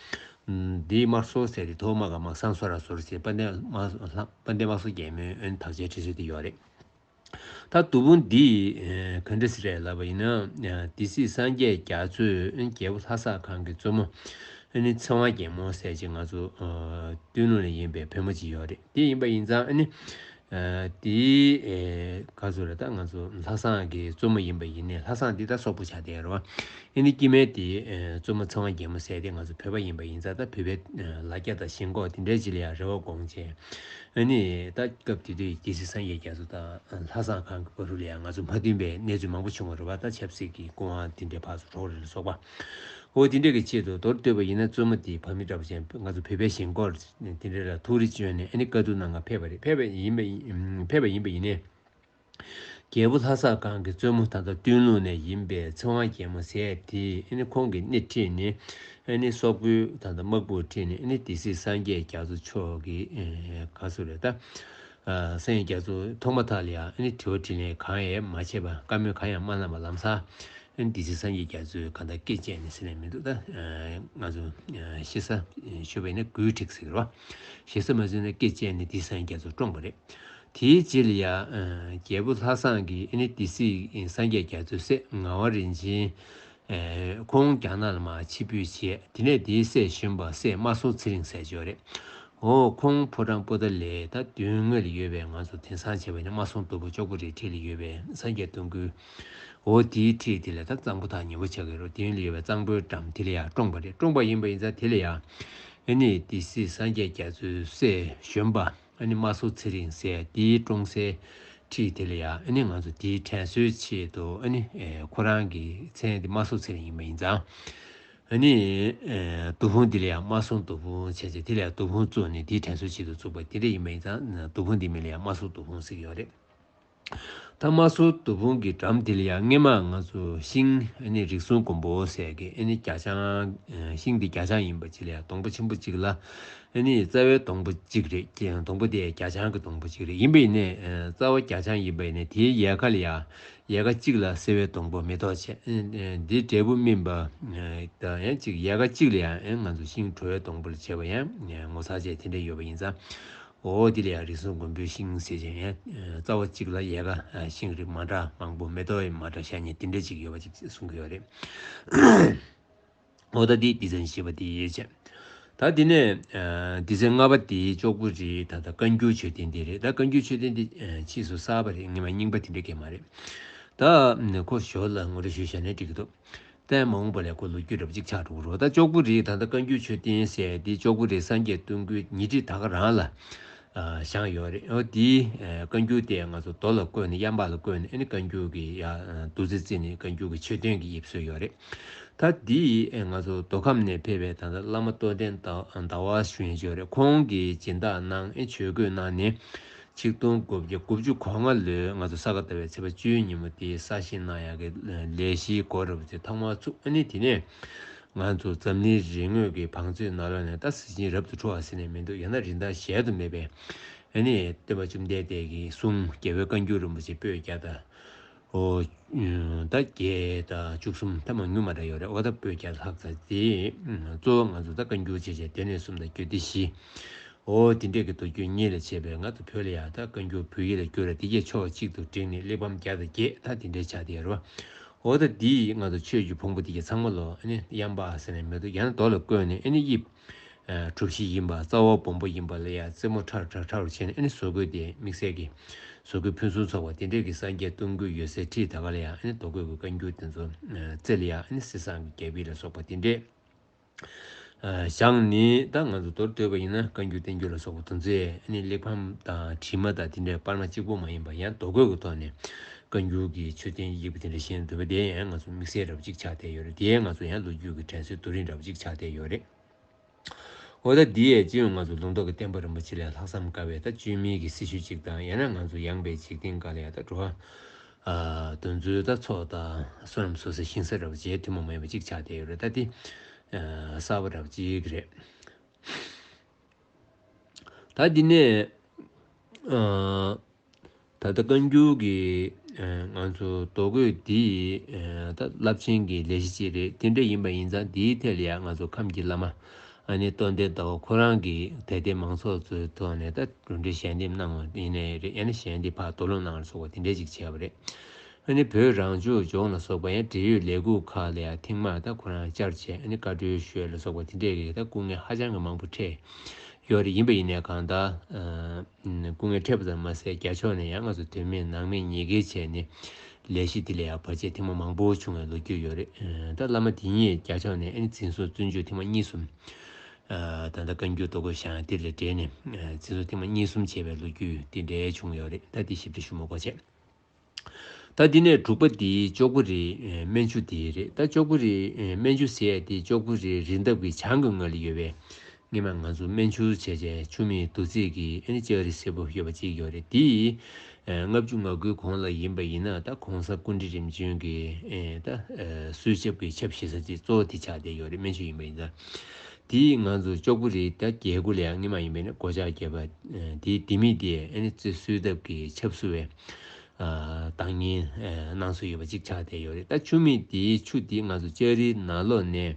འདིའི་དམར་སྲུང་ཟེར་དེ་ཐོག་མ་ག་མ་སང་སོ་ར་ཟོར་ཟེར་དཔལ་ལྡན་དམར་སྲུང་ལྷ་དཔལ་ལྡན་དམར་སྲུང་རྒྱལ་མོའི་ཨ་ནི་དག་ཆའི་འབྲི་སྲོལ་དེ་ཡོད་རེད། ད་མདོ་ཕུང་འདི་ག་འདྲ་ཟེར་རེད་ལབ་པ་ཡིན་ན། སྡེ་སྲིད་སངས་རྒྱས་རྒྱ་མཚོས་རྒྱལ་པོ་ལྷ་བསངས་ཁང་གི་བཙུན་མོ་ཨ་ནི་ཚེ་དབང་རྒྱལ་མོ་ཟེར་ཅིག་ང་ཚོ་སྟོད་ལུང་ནས་ཡིན་པའི་བུ་མོ་ཅིག་ཡོད་རེད། དེ་ཡིན་པ་ཡིན་ཙང་ཨ་ནི། དེའི་ག་ཚོད་རེད། ད་ང་ཚོ་ལྷ་བསངས་ཀྱི་བཙུན་མོ་ཡིན་པ་ཡིན་ནའི། ལྷ་བསངས་འདི་ད་སོག་པོ་ཆགས་བསྡད་ཡོད་རེད་བ། ཨ་ནི་སྐྱེ་དམན་དེ་བཙུན་མོ་ཚེ་དབང་རྒྱལ་མོ་ཟེར་དེ་ང་ཚོ་བོད་པ་ཡིན་པ་ཡིན་ཙང་། ད་བོད་པའི་ལ་རྒྱ་དང་ཞེན་ཁོག་དེ་འདྲའི་ཅིག་ལ་ཡང་རེ་བ་སྒོམ་བྱས། ཨ་ནི་ད་སྐབས་དེ་དུས་སྡེ་སྲིད་སངས་རྒྱས་རྒྱ་མཚོ་དང་ལྷ་བསངས་ཁང་གི་བར་དུ་ལ་ཡང་ང་ཚོ་མ་མཐུན་པའི་གནས་ཚུལ་མང་པོ་བྱུང་བ་རེད་བ། ད་ཆབ་སྲིད་ཀྱི་སྐུ་དབང་དེ་འདྲའི་ཕར་ཚུར་འགྲོ་རེས་ལ་སོགས་པ། འོ་དེ་འདྲ་གི་ཆེད་དུ་མདོར་བསྡུས་པ་ཡིན་ན། བཙུན་མོ་དེ་བ་མི་འདྲ་བ་ཅན་ང་ཚོ་བོད་པའི་ཞེན་ཁོག་དེ་འདྲ་ལ་ཐུགས་རེ་བཅོལ་ནས་ཨ་ནི་བཀའ་བསྡུ་གནང་ག་ཕེབས་པ་རེད། ཕེབས་པ་ཡིན་པ་ཡིན་ཕེབས་པ་ཡིན་པ་ཡིན་ནའི། རྒྱལ་པོ་ལྷ་བསངས་ཁང་གི་བཙུན་མོ་ད་ལྟ་སྟོད་ལུང་ནས་ཡིན་པའི་ཚེ་དབང་རྒྱལ་མོ་ཟེར་དེ། ཨ་ནི་ཁོང་གིས་སྣེ་ཁྲིད་ནས། ཨ་ནི་སོག་པོའི་ད་ལྟ་དམག་དཔུང་ཁྲིད་ནས། ཨ་ནི་སྡེ་སྲིད་སངས་རྒྱས་རྒྱ་མཚོ་མཆོག་གི་ག་ཚོད་རེད། ད་སངས་རྒྱས་རྒྱ་མཚོ་ཐོག་མ་ཐག་ལ་ཡང་ཨ་ནི་དྲི་བ་དྲིས་ལན་གང་ཡང་མ་བྱས་པ། བཀའ་མོལ་གང་ཡང་མ་གནང་བ་ལམ་སང་། ཨ་ནི་སྡེ་སྲིད་སངས་རྒྱས་རྒྱ་མཚོས་གང་ལྟར་སྐེ་བཅད་ནས་ཟེར་ནས་མི་འདུག་ད་ང་ཚོ་ཞེ་ས་ཞུས་པ་ཡིན་ན་གུས་འཁྲིགས་ཟེར་བ། ཞེ་ས་མ་བཟོད་ནས་སྐེ་བཅད་ནས་སྡེ་སྲིད་སངས་རྒྱས་རྒྱ་མཚོ་བཀྲོངས་པ་རེད། དེའི་རྗེས་ལ་ཡང་རྒྱལ་པོ་ལྷ་བསངས་ཀྱིས་ཨ་ནི་སྡེ་སྲིད་སངས་རྒྱས་རྒྱ་མཚོའི་སྲས་ངག་དབང་རིན་ཆེན། ཁོང་རྒྱ་ནག་ལ་མར་ཕྱིར་འབུད་བྱས། དེ་ནས་དེའི་སྲས་གཞོན་པ་སྲས་དམར་སྲུང་ཚེ་རིང་ཟེར་ཅིག་ཡོད་རེད། འོ་ཁོང་ཕོ་བྲང་པོ་ཏཱ་ལའི་ད་མདུན་ངོས་ལ་ཡོད་པའི་ང་ཚོ་དེང་སང་བྱས་པ་ཡིན་ན་དམར་སྲུང་མདོ་དབུས་ལྕོག་པོ་རིའི་འཁྲིས་ལ་ཡོད་པའི་སངས་རྒྱས་སྟོང་སྐུ། འོ་དེའི་འཁྲིས་དེ་ལ་ད་གཙང་པོ་ཐག་ཉེ་པོ་ཆགས་ཀྱི་རེད། དེ་ལ་ཡོད་པའི་གཙང་པོའི་འགྲམ་དེ་ལ་ཡང་བཀྲོངས་པ་རེད། བཀྲོངས་པ་ཡིན་པ་ཡིན་ཙང་དེ་ལ་ཡང་ཨ་ནི་སྡེ་སྲིད་སངས་རྒྱས་རྒྱ་མཚོའི་སྲས་གཞོན་པ་ཨ་ནི་དམར་སྲུང་ཚེ་རིང་ཟེར་དེའི་བཀྲོངས་སའི་འཁྲིས་དེ་ལ་ཡང་ཨ་ནི་ང་ཚོ་དེའི་དྲན་གསོའི་ཆེད་དུ། ཨ་ནི་ཁོ་རང་གི་མཚན་དེ་དམར་སྲུང་ཚེ་རིང་ཡིན་པ་ཡིན་ཙང་། ཨ་ནི་མདོ་དབུས་དེ་ལ་ཡང་དམར་སྲུང་མདོ་དབུས་བྱས་བྱས། དེ་ལ་ཡང་མདོ་དབུས་བཙུགས་ནས་དེའི་དྲན་གསོའི་ཆེད་དུ་བཙུགས་པ་དེ་འདྲ་ཡིན་པ་ཡིན་ཙང་། མདོ་དབུས་འདི་མི་ལ་ཡང་དམར་སྲུང་མདོ་དབུས་ཟེར་གྱི་ཡོད་རེད། ད་དམར་སྲུང་མདོ་དབུས་ཀྱི་འགྲམ་དེ་ལ་ཡང་སྔས་མ་ང་ཚོ་ཤིང་ཨ་ནི་རིགས་གསུམ་མགོན་པོ་ཟེར་གྱི། ཨ་ནི་རྒྱ་ལྕང་། ཤིང་འདི་རྒྱ་ལྕང་ཡིན་པ་ཅིག་ལ་ཡང་སྡོང་པོ་ཆེན་པོ་གཅིག་ལ། ཨ་ནི་རྩ་བའི་སྡོང་པོ་གཅིག་རེད། སྡོང་པོ་དེ་རྒྱ་ལྕང་གི་སྡོང་པོ་གཅིག་རེད། ཡིན་པ་ཡིན་ནའི་རྩ་བ་རྒྱ་ལྕང་ཡིན་པ་ཡིན་ནའི་དེའི་ཡལ་ག་ལ་ཡང་ཡལ་ག་གཅིག་ལ་སེར་བའི་སྡོང་པོ་མེ་ཏོག་བྱས། འདི་འབྲས་བུ་སྨིན་པ་དང་ཡང་གཅིག་ཡལ་ག་གཅིག་ལ་ཡང་ང་ཚོ་ཤིང་དྲོ་བའི་སྡོང་པོ་ལ་བྱས་པ་ཡང་ངོ་མཚར་ཆེ་དེ་འདྲ་ཡོད་པ་ཡིན་ཙང་། འོ་དེ་ལ་ཡང་རིགས་གསུམ་མགོན་པོའི་ཤིང་ཟེར་ཅིང་ཡང་རྩ་བ་གཅིག་ལ་ཡལ་ག་ཤིང་རིགས་མ་འདྲ་མང་པོ། མེ་ཏོག་ཡང་མ་འདྲ་ཤ་ཉེ་དེ་འདྲ་ཅིག་ཡོད་པ་ཅིག་གསུང་གི་ཡོད་རེད། འོ་ད་འདི་སྡེ་ཚན་བཞི་པ་དེ་ཡིན་བྱས། ད་དེ་ནས་སྡེ་ཚན་ལྔ་པ་དེ་ལྕོག་པོ་རིའི་ད་ལྟ་བཀའ་འགྱུར་མཆོད་རྟེན་དེ་རེད། ད་བཀའ་འགྱུར་མཆོད་རྟེན་དེ་ཕྱིས་སུ་གསར་པ་རེད། སྔོན་མ་རྙིང་པ་དེ་འདྲ་གས་མ་རེད། ད་ཁོ་ཞོར་ལ་ངོ་སྤྲོད་ཞུས་བཞག་ན་འགྲིག་གི་འདུག་ད་མ་འོངས་པ་ལ་ཁོ་ལོ་རྒྱུས་འདྲ་པོ་ཅིག་ཆགས་འགྲོ་གི་རེད། ད་ལྕོག་པོ་རིའི་ད་ལྟ་བཀའ་འགྱུར་མཆོད་རྟེན་ཟེར་དེ་ལྕོག་པོ་རིའི་སངས་རྒྱས་སྟོང་སྐུའི་ཉེ་འཁྲིས་ད་ག་རང་ལ་བཞེངས་ཡོད་རེད། འོ་དེའི་བཀའ་འགྱུར་དེ་ང་ཚོ་རྡོ་ལ་བརྐོས་ནས། གཡམ་པ་ལ་བརྐོས་ནས། ཨ་ནི་བཀའ་འགྱུར་གྱི་ཡ་བདུད་རྩི་བརྩིས་ནས་བཀའ་འགྱུར་གྱི་མཆོད་རྟེན་གྱི་དབྱིབས་བཟོས་ཡོད་རེད། ད་འདི་ང་ཚོ་མདོ་ཁམས་ནས་ཕེབས་པའི་ད་ལྟ་བླ་མ་རྟོགས་ལྡན་ཟླ་བ་ཞུ་མཁན་ཅིག་ཡོད་རེད། ཁོང་གིས་སྦྱིན་བདག་གནང་། ཨེ་ཆོས་གོས་གནང་ནས། ཆིག་སྟོང་དགུ་བརྒྱ་དགུ་བཅུ་གོ་ལྔ་ལོའི་ང་ཚོ་ས་ག་ཟླ་བའི་ཚེས་པ་བཅུའི་ཉིན་མོ་དེའི་ས་ཞིང་གནང་ཡག་གི་ལས་གཞིའི་སྐོར་རུ་དེ་ཐོག་མར་ཚུགས། ཨ་ནི་དེ་ནས་ང་ཚོ་འཛམ་གླིང་རིག་དངོས་ཀྱི་བང་མཛོད་ནང་ལོགས་ནས། ད་གཟི་བྱིན་རབ་ཏུ་འཕྲོ་བ་ཟེར་ནས་མི་འདུག་ཡང་ན་རིན་ཐང་གཞལ་དུ་མེད་པའི་ཨ་ནི་སྟོན་པ་བཅོམ་ལྡན་འདས་ཀྱི་གསུང་རྒྱལ་བའི་བཀའ་འགྱུར་རིན་པོ་ཆེ་པོད་བརྒྱ་དང་། ཨོ། ད་བརྒྱད་དང་བཅུ་གསུམ། ད་མང་ཉུང་མ་འདྲ་ཡོད་རེད། འོ་ད་པོད་བརྒྱ་ལྷག་ཙམ་དེ་གཙོ་བོ་ང་ཚོ་ད་བཀའ་འགྱུར་བྱས་བྱས་སྡེ་སྣོད་གསུམ་དང་རྒྱུད་སྡེ་བཞི། ཨོ་དེ་འདྲས་ཀྱི་མདོ་རྒྱུད་གཉིས་ལས་བྱས་པའི་ང་ཚོ་བོད་ལ་ཡང་ད་བཀའ་འགྱུར་བོད་ཡིག་ལ་བསྒྱུར་ར། དེ་གས་ཕྱོགས་གཅིག་ཏུ་བསྒྲིགས་ནས་གླེགས་བམ་བརྒྱ་དང་བརྒྱད་ད་དེ་འདྲས་ཆགས་བསྡད་ཡོད་རེད་བ། འོ་ད་འདི་ཡིས་ང་ཚོ་ཆོས་ཀྱི་ཕུང་པོ་དེ་གས་ཚང་མ་ལོ་ཨ་ནི་གཡམ་པ་ཟེར་ནས་མི་འདུག་ཡང་ན་རྡོ་ལ་བརྐོས་ནས། ཨ་ནི་དབྱིབས། གྲུ་བཞི་ཡིན་པ། རྩ་བ་སྦོམ་པོ་ཡིན་པ་ལ་ཡང་རྩེ་མོ་ཁྲ་ཁྲ་ཁྲ་རུ་བྱས་ནས། ཨ་ནི་བཟོ་བཀོད་དེ་དམིགས་བསལ་གྱི་བཟོ་བཀོད་ཕུན་སུམ་ཚོགས་པ་དེ་འདྲས་ཀྱི་སངས་རྒྱས་སྟོང་སྐུ་ཡོད་སའི་འཁྲིས་ད་ག་ལ་ཡང་། ཨ་ནི་རྡོ་བརྐོས་ཀྱི་བཀའ་འགྱུར་དེ་ཚོ་རྩེ་ལ་ཡང་། ཨ་ནི་གསེར་ཟངས་ཀྱི་རྒྱ་ཕིབས་ལ་སོགས་པ་དེ་འདྲས་བཞེངས་ནས། ད་ང་ཚོ་མདོར་བསྡུས་པ་ཡིན་ན་བཀའ་འགྱུར་བསྟན་འགྱུར་ལ་སོགས་པ་དེ་ཚོས། ཨ་ནི་གླེགས་བམ་དང་བྲིས་མ་དང་དེ་འདྲས་པར་མ་གཅིག་པོ་མ་ཡིན་པ། ཡང་རྡོ་བརྐོས་ཀྱི་ཐོག་ནས་བཀའ་འགྱུར་གྱི་མཆོད་རྟེན་དབྱིབས་དེ་འདྲ་བཞེངས་འདུག་པ་དེ་ཡང་ང་ཚོ་དམིགས་བསལ་འདྲ་པོ་ཅིག་ཆགས་བསྡད་ཡོད་རེད། དེ་ཡང་ང་ཚོ་ཡང་ལོ་རྒྱུས་ཀྱི་དྲན་གསོའི་རྡོ་རིང་འདྲ་པོ་ཅིག་ཆགས་བསྡད་ཡོད་རེད། འོ་ད་འདི་ཡས་སྤྱི་ཡོངས་ང་ཚོ་ལུང་རྟོགས་ཀྱི་བསྟན་པ་རིན་པོ་ཆེ་ལ་ལྷག་བསམ་དཀར་བའི་ད་བཅོས་མིན་གྱི་སྲི་ཞུ་གཅིག་དང་། ཡང་ན་ང་ཚོ་ཡངས་པའི་འཇིག་རྟེན་སྒང་ལ་ཡ་ད་འགྲོ་བ་ཨ་དོན་ཚུལ་ད་ཚོགས་དང་བསོད་ནམས་སོ་སོའི་ཞིང་ས་འདྲ་བོ་བྱེད་ཐུན་མོང་མ་ཡིན་པ་གཅིག་ཆགས་བསྡད་ཡོད་རེད། ད་འདི་ཨ་གསར་པ་འདྲ་བོ་གཅིག་རེད། ད་འདི་ནས་ཨ་ད་ལྟ་བཀའ་འགྱུར་གྱི་ཨ་ང་ཚོ་རྡོ་བརྐོས་འདི་ཨ་ད་རླབས་ཆེན་གྱི་ལས་གཞི་ཅིག་རེད། དེ་འདྲ་ཡིན་པ་ཡིན་ཙང་འདིའི་ཐད་ལ་ཡང་ང་ཚོ་ཁམས་ཀྱི་བླ་མ་ཨ་ནི་རྟོགས་ལྡན་ཟླ་བ་ཁོ་རང་གིས་དད་ལྡན་མང་ཚོགས་ཚོའི་ཐོག་ནས་ད་གྲུབ་འབྲས་ཞལ་འདེབས་གནང་བ་ཡིན་ནའི་རེད། ཡང་ན་ཞལ་འདེབས་ཕར་དོགས་སློང་གནང་བ་སོགས་པ་དེ་འདྲ་ཅིག་བྱས་པ་རེད། ཨ་ནི་བོད་རང་སྐྱོང་ལྗོངས་ལ་སོགས་པ་ཡང་འབྲེལ་ཡོད་ལས་ཁུངས་ཁག་ལ་ཡང་ཐེངས་མང་ད་ཁོ་རང་བཅར་བྱས། ཨ་ནི་བཀའ་འཁྲོལ་ཞུས་ལ་སོགས་པ་དེ་འདྲས་ཀྱི་ད་སྐུ་ངལ་ཧ་ཅང་གི་མང་པོ་འཕྲད་ཡོད་རེད། ཡིན་པ་ཡིན་ནའི་གང་ལྟར་ཨ་སྐུ་ངལ་འཕྲད་པ་ཙམ་མ་ཟད་རྒྱ་ཕྱོགས་ནས་ཡང་ང་ཚོ་དོན་མེད་ནང་མེད་ཉེས་འགེལ་བྱས་ནས་ལས་གཞི་འདི་ལ་ཡང་བར་ཆད་ཐེངས་མ་མང་པོ་བྱུང་བའི་ལོ་རྒྱུས་ཡོད་རེད། ད་བླ་མ་དེ་ཉིད་རྒྱ་ཕྱོགས་ནས་ཨ་ནི་འཛིན་བཟུང་བཙོན་འཇུག་ཐེངས་མ་གཉིས་གསུམ། ད་ལྟ་བཀའ་འགྱུར་རྡོ་བརྐོས་བཞེངས་དེ་ལ་འབྲེལ་ནས་འཛིན་བཟུང་ཐེངས་མ་གཉིས་གསུམ་བྱས་པའི་ལོ་རྒྱུས་དེ་འདྲའི་བྱུང་ཡོད་རེད། ད་དེ་ཞིབ་ཕྲ་ཞུ་མ་དགོས་བྱས། ད་འདི་ནས་དྲུག་པ་འདི་ཅོག་པུ་རེ་སྨན་ཆུ་དེ་རེད། ད་ཅོག་པུ་རེ་སྨན་ཆུ་ཟེར་ཡ་དེ་ཅོག་པུ་རེ་རི་འདབས་ཀྱི་བྱང་གི་ངོས་ལ་ཡོད་པའི་སྔོན་མ་ང་ཚོ་སྨན་ཆུ་བྱས་བྱས་ཆུ་མིག་རྡོ་རྩིག་གི་ཨ་ནི་ལྕགས་རི་སེར་པོ་ཡོད་པ་ཅིག་ཡོད་རེད། དེ་ལྔ་བཅུ་ང་དགུའི་གོང་ལ་ཡིན་པ་ཡིན་ན་ད་གོང་ས་སྐུ་ཕྲེང་རིམ་བྱོན་གྱི་ད་སྲོག་ཆགས་ཀྱི་ཆབ་བཞེས་ས་དེ་གཙོ་བོ་དེ་ཆགས་བསྡད་ཡོད་རེད། སྨན་ཆུ་ཡིན་པ་ཡིན་ཙང་། དེ་ང་ཚོ་ཅོག་པུ་རེ་ད་རྒྱལ་སྒོ་ལ་ཡང་སྔོན་མ་ཡིན་པས་ན་སྒོ་ལྕགས་བརྒྱབ་པ། དེའི་ལྡེ་མིག་དེ་ཨ་ནི་རྩི་བསོད་ཐབས་ཀྱི་ཆབ་བསུ་བའི་བདག་ཉིད་གནང་སྲོལ་ཡོད་པ་ཅིག་ཆགས་བསྡད་ཡོད་རེད། ད་ཆུ་མིག་དེའི་ཆུ་དེ་ང་ཚོ་ལྕགས་རིའི་ནང་ལོགས་ནས་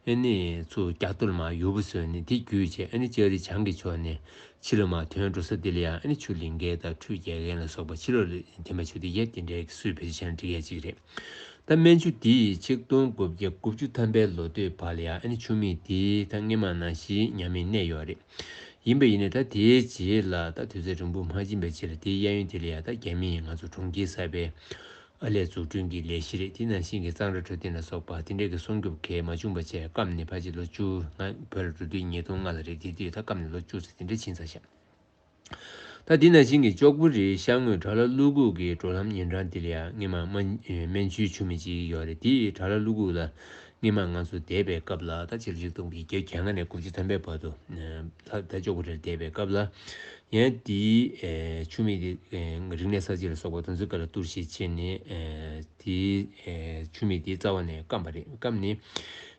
ཨ་ནི་ཚུར་རྒྱ་ཐོར་མར་ཡུར་བུ་བཟོས་ནས་དེ་བརྒྱུད་བྱས་ཨ་ནི་ལྕགས་རི་བྱང་གི་ཕྱོགས་ནས་ཕྱི་ལ་མར་ཐོན་འགྲོ་ས་དེ་ལ་ཡང་ཨ་ནི་ཆུ་ལིང་གའི་དང་ཁྲུས་རྒྱག་མཁན་ལ་སོགས་པ་ཕྱི་ལོགས་ལ་དེ་མ་ཆུ་དེ་ཡས་དེ་འདྲའི་སྲོལ་བེད་སྤྱོད་བྱས་ན་འགྲིག་ཡས་ཅིག་རེད། ད་སྨན་ཆུ་འདི་ཆིག་སྟོང་དགུ་བརྒྱ་དགུ་བཅུ་ཐམ་པའི་ལོ་སྟོད་བར་ལ་ཡང་ཨ་ནི་ཆུ་མིག་འདི་ད་སྔོན་མ་ནང་བཞིན་ཉམས་མྱོང་གནས་ཡོད་རེད། ཡིན་པ་ཡིན་ནའི་ད་དེའི་རྗེས་ལ་ད་དུས་ཚོད་རིང་པོ་མ་ཕྱིན་པའི་རྗེས་ལ་དེའི་གཡས་གཡོན་དེ་ལ་ཡང་ད་རྒྱ་མིས་ང་ཚོ་གྲོང་ཁྱེར་གསར་པའི་ཨར་ལས་འཛུགས་སྐྲུན་གྱི་ལས་གཞི་རེད། དེ་ནང་བཞིན་གྱི་གཙང་སྦྲ་འཕྲོད་བསྟེན་ལ་སོགས་པ་དེ་འདྲའི་གི་སྲུང་སྐྱོབ་གལ་མ་བྱུང་བ་བྱས་བསྐམས་ནས་ཕལ་ཆེར་ལོ་བཅུ། ང་བོད་ལ་འགྲོ་དུས་ཉིས་སྟོང་ལྔ་ལ་རེད། དེ་དུས་ད་བསྐམས་ནས་ལོ་བཅུ་ཙམ་དེ་འདྲ་ཕྱིན་ཚར་ཤག་ད་འདི་ནང་བཞིན་གྱི་ཅོག་པུ་རེའི་ཤར་ངོས་བྲག་ལ་ཀླུ་སྒུག་གི་འགྲོ་ལམ་ཉེ་འགྲམ་དེ་ལ་ཡང་སྔོན་མ་སྨན་སྨན་ཆུའི་ཆུ་མིག་ཅིག་ཡོད་རེད། དེ་བྲག་ལ་ཀླུ་སྒུག་ལ་སྔོན་མ་ང་ཚོ་བསྡད་པའི་སྐབས་ལ་ད་ཕྱི་ལོ་ཆིག་སྟོང་དགུ་བརྒྱ་གྱ་ལྔ་ནས་དགུ་བཅུ་ཐམ་པའི་བར་དུ་ད་ད་ཅོག་པུ་རེར་བསྡད་པའི་སྐབས་ལ་ཡང་དེའི་ཆུ་མིག་དེ་རིག་གནས་གསར་བརྗེ་ལ་སོགས་པ་དེ་ཚོའི་སྐབས་ལ་གཏོར་བཤིག་བྱས་ནས་དེའི་ཆུ་མིག་དེའི་རྩ་བ་ནས་བསྐམས་པ་རེད། བསྐམས་ནས།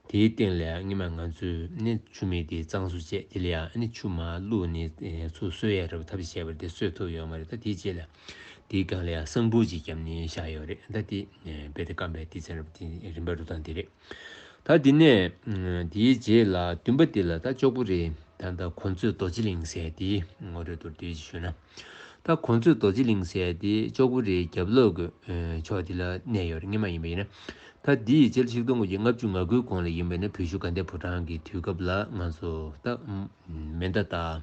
དེའི་སྟེང་ལ་ཡང་སྔོན་མ་ང་ཚོས་ནི་ཆུ་མིག་དེ་གཙང་བཟོ་བྱས། དེ་ལ་ཡང་ནི་ཆུ་མར་བླུགས་ནས་ཚུར་གསོ་ཡ་རེད་པ། ཐབས་ཤེས་བྱས་པ་རེད། དེ་གསོ་ཐུབ་ཡོད་མ་རེད། ད་དེའི་རྗེས་ལ་དེའི་སྒང་ལ་ཡང་སྲང་ཕུག་ཅིག་བརྒྱབ་ནས་བཞག་ཡོད་རེད། ད་དེ་རྦད་དེ་སྐམ་པའི་དུས་ཚོད་རེད་པ། དེ་རིམ་པ་འགྲོ་སྟངས་དེ་རེད། ད་དེ་ནས་དེའི་རྗེས་ལ་བདུན་པ་དེ་ལ་ད་ཅོག་པུ་རེ་ད་ལྟ་གོ་མཚོན་རྡོ་རྗེ་གླིང་ཟེར་དེ་ངོ་སྤྲོད་མདོར་བསྡུས་ཤིག་ཞུས་ན། ད་གོ་མཚོན་རྡོ་རྗེ་གླིང་ཟེར་དེ་ཅོག་པུ་རེའི་རྒྱབ་ལོགས་ཀྱི་ཕྱོགས་དེ་ལ་གནས་ཡོད་རེད། སྔོན་མ་ཡིན་པ་ཡིན་ན། ད་འདི་ཡི་རྗེས་ལ་ཆིག་སྟོང་དགུ་བརྒྱ་ལྔ་བཅུ་ང་དགུའི་གོང་ལ་ཡིན་པ་ཡིན་ན་བོད་གཞུང་དགའ་ལྡན་ཕོ་བྲང་གི་དུས་སྐབས་ལ་ང་ཚོ་ད་མེ་མདའ་དང་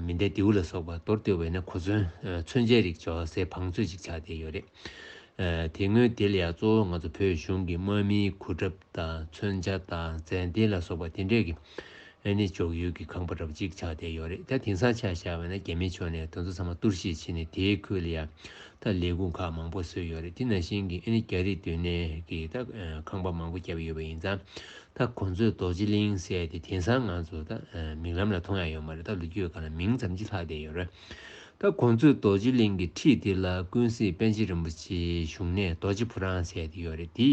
མེ་མདའི་མདེའུ་ལ་སོགས་པ་མདོར་བསྡུས་པ་ཡིན་ན་གོ་མཚོན་མཚོན་ཆའི་རིགས་འཇོག་སའི་བང་མཛོད་ཅིག་ཆགས་བསྡད་ཡོད་རེད། དེ་སྔོན་དེ་ལ་ཡང་གཙོ་བོ་ང་ཚོ་བོད་གཞུང་གི་དམག་མིའི་གོ་ཁྲབ་དང་མཚོན་ཆ་དང་མཛེས་ལྡན་ལ་སོགས་པ་དེ་འདྲས་ཀྱི་ཨ་ནི་འཇོག་ཡུལ་གྱི་ཁང་པ་འདྲ་པོ་གཅིག་ཆགས་བསྡད་ཡོད་རེད། ད་དེང་སང་ཆ་བཞག་པ་ན་རྒྱ་མིའི་ཕྱོགས་ནས་དེ་ཚོ་ཚང་མ་གཏོར་བཤིག་བྱས་ནས་དེའི་ཁུལ་ལ་ཡང་ད་ལས་ཁུངས་ཁག་མང་པོ་བཟོས་ཡོད་རེད། དེ་ནང་བཞིན་གྱི་ཨ་ནི་རྒྱ་རིགས་སྡོད་གནས་ཀྱི་ད་ཁང་པ་མང་པོ་བརྒྱབ་ཡོད་པ་ཡིན་ཙང་། ད་གོ་མཚོན་རྡོ་རྗེ་གླིང་ཟེར་ཡ་དེ་དེང་སང་ང་ཚོ་ད་མིག་ལམ་ལ་མཐོང་ཡ་ཡོད་མ་རེད། ད་ལོ་རྒྱུས་སྒང་ལ་མིང་ཙམ་གྱིས་ལྷག་བསྡད་ཡོད་རེད། ད་གོ་མཚོན་རྡོ་རྗེ་གླིང་གི་འཁྲིས་དེ་ལ་ཀུན་གཟིགས་པཎ་ཆེན་རིན་པོ་ཆེའི་བཞུགས་གནས་རྡོ་རྗེ་ཕོ་བྲང་ཟེར་ཡ་དེ་ཡོད་རེད། དེ་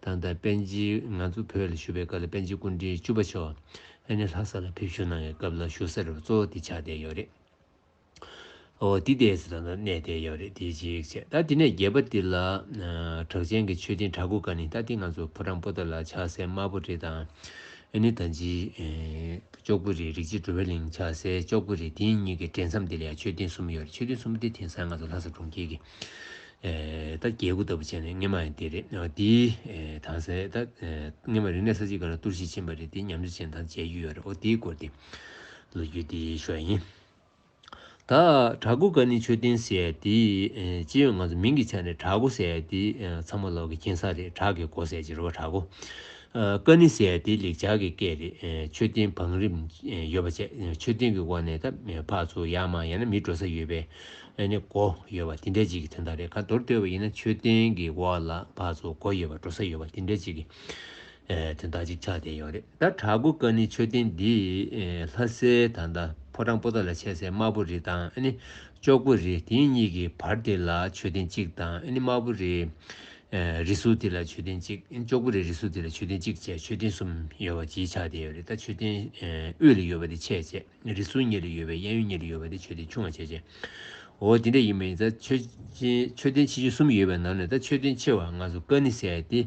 ད་ལྟ་པཎ་ཆེན་ང་ཚོ་བོད་ལ་བཞུགས་པའི་སྐབས་ལ་པཎ་ཆེན་སྐུ་ཕྲེང་བཅུ་པ་མཆོག་ཨ་ནི་ལྷ་ས་ལ་ཕེབས་བཞུགས་གནང་བའི་སྐབས་ལ་བཞུགས་ས་རེད་པ། གཙོ་བོ་དེ་ཆགས་བསྡད་ཡོད་རེད། ཨོ་དེ་ལྟས་སུ་ད་ལྟ་གནས་བསྡད་ཡོད་རེད། དེ་གཅིག་བྱས། ད་དེ་ནས་བརྒྱད་པ་དེ་ལ་གྲགས་ཅན་གྱི་མཆོད་རྟེན་བྲག་འགོ་ཀ་ནི། ད་དེ་ང་ཚོ་ཕོ་བྲང་པོ་ཏ་ལ་ཆགས་སའི་དམར་པོ་རི་དང་། ཨ་ནི་ད་ཅི་ཅོག་པུ་རི་རིགས་གཅིག་གྲུབ་པའི་གླིང་ཆགས་སའི་ཅོག་པུ་རི་དེ་གཉིས་ཀྱི་འདྲེས་མཚམས་དེ་ལ་ཡང་མཆོད་རྟེན་གསུམ་ཡོད་རེད། མཆོད་རྟེན་གསུམ་དེ་དེང་སང་ང་ཚོ་ལྷ་ས་གྲོང་ཁྱེར་གྱི་ད་རྒྱལ་སྒོ་ལྟ་བུ་བྱས་ནས་སྔོན་མ་ཡང་དེ་རེད། དེའི་དང་སའི་ད་སྔོན་མ་རིག་གནས་གསར་བརྗེ་སྒང་ལ་གཏོར་བཤིག་ཕྱིན་པ་རེད། དེ་ཉམས་གསོ་བྱས་ནས་ད་མཇལ་རྒྱུ་ཡོད་རེད། ཨོ་དེའི་སྐོར་དེ་ལོ་རྒྱུས་དེ་ཞུ་ཡ་ཡིན། ད་བྲག་འགོ་ཀ་ནི་མཆོད་རྟེན་ཟེར་ཡ་དེ་སྤྱི་ཡོངས་ང་ཚོ་མིང་གི་ཆ་ནས་བྲག་འགོ་ཟེར་ཡ་དེ་ཚང་མ་ལོག་གི་མཁྱེན་གསལ་རེད། བྲག་གི་འགོ་ཟེར་གྱི་རེད་པ། བྲག་འགོ། ཀ་ནི་ཟེར་ཡ་དེ་ལེགས་སྦྱར་གྱི་སྐད་རེད། མཆོད་རྟེན་བང་རིམ་ཡོད་པ་བྱས། མཆོད་རྟེན་གྱི་འོག་ནས་ད་ཕར་ཚུར་ཡར་མར་ཡང་ན་མི་འགྲོ་ས་ཡོད་པའི་ཨ་ནི་སྒོ་ཡོད་པ་དེ་འདྲ་ཅིག་གི་དོན་དག་རེད། ག་མདོར་བསྡུས་པ་ཡིན་ན་མཆོད་རྟེན་གྱི་འོག་ལ་ཕར་ཚུར་སྒོ་ཡོད་པ་འགྲོ་ས་ཡོད་པ་དེ་འདྲ་ཅིག་གི་ ཨེ་དོན་དག་ཅིག་ཆགས་བསྡད་ཡོད་རེད། ད་བྲག་འགོ་ཀ་ནི་མཆོད་རྟེན་འདི་ཨེ་ལྷ་སའི་ད་ལྟ་ཕོ་བྲང་པོ་ཏ་ལ་ཆགས་སའི་དམར་པོ་རི་དང་ཨ་ནི་ཅོག་པོ་རི་དེ་གཉིས་ཀྱི་བར་དེ་ལ་མཆོད་རྟེན་གཅིག་དང་ཨ་ནི་དམར་པོ་རི་ཨེ་རི་ཟུར་དེ་ལ་མཆོད་རྟེན་གཅིག་ཨ་ནི་ཅོག་པོ་རི་རི་ཟུར་དེ་ལ་མཆོད་རྟེན་གཅིག་བྱས་མཆོད་རྟེན་གསུམ་ཡོད་པ་ཅིག་ཆགས་བསྡད་ཡོད་རེད། ད་མཆོད་རྟེན་ཨེ་དབུས་ལ་ཡོད་པ་དེ་ཆད་བྱས། རི་ཟུར་གཉིས་ལ་ཡོད་པའི་གཡས་གཡོན་གཉིས་ལ་ཡོད་པ་དེ་མཆོད་རྟེན་ཆུང་བ་བྱས་བྱས། འོ་དེ་འདྲ་ཡིན་པ་ཡིན་ཙང་མཆོད་ཆེན་མཆོད་རྟེན་ཆེ་ཆུང་གསུམ་ཡོད་པའི་ནང་ནས་ད་མཆོད་རྟེན་ཆེ་བ་ང་ཚོ་ཀ་ནི་ཟེར་ཡ་དེ་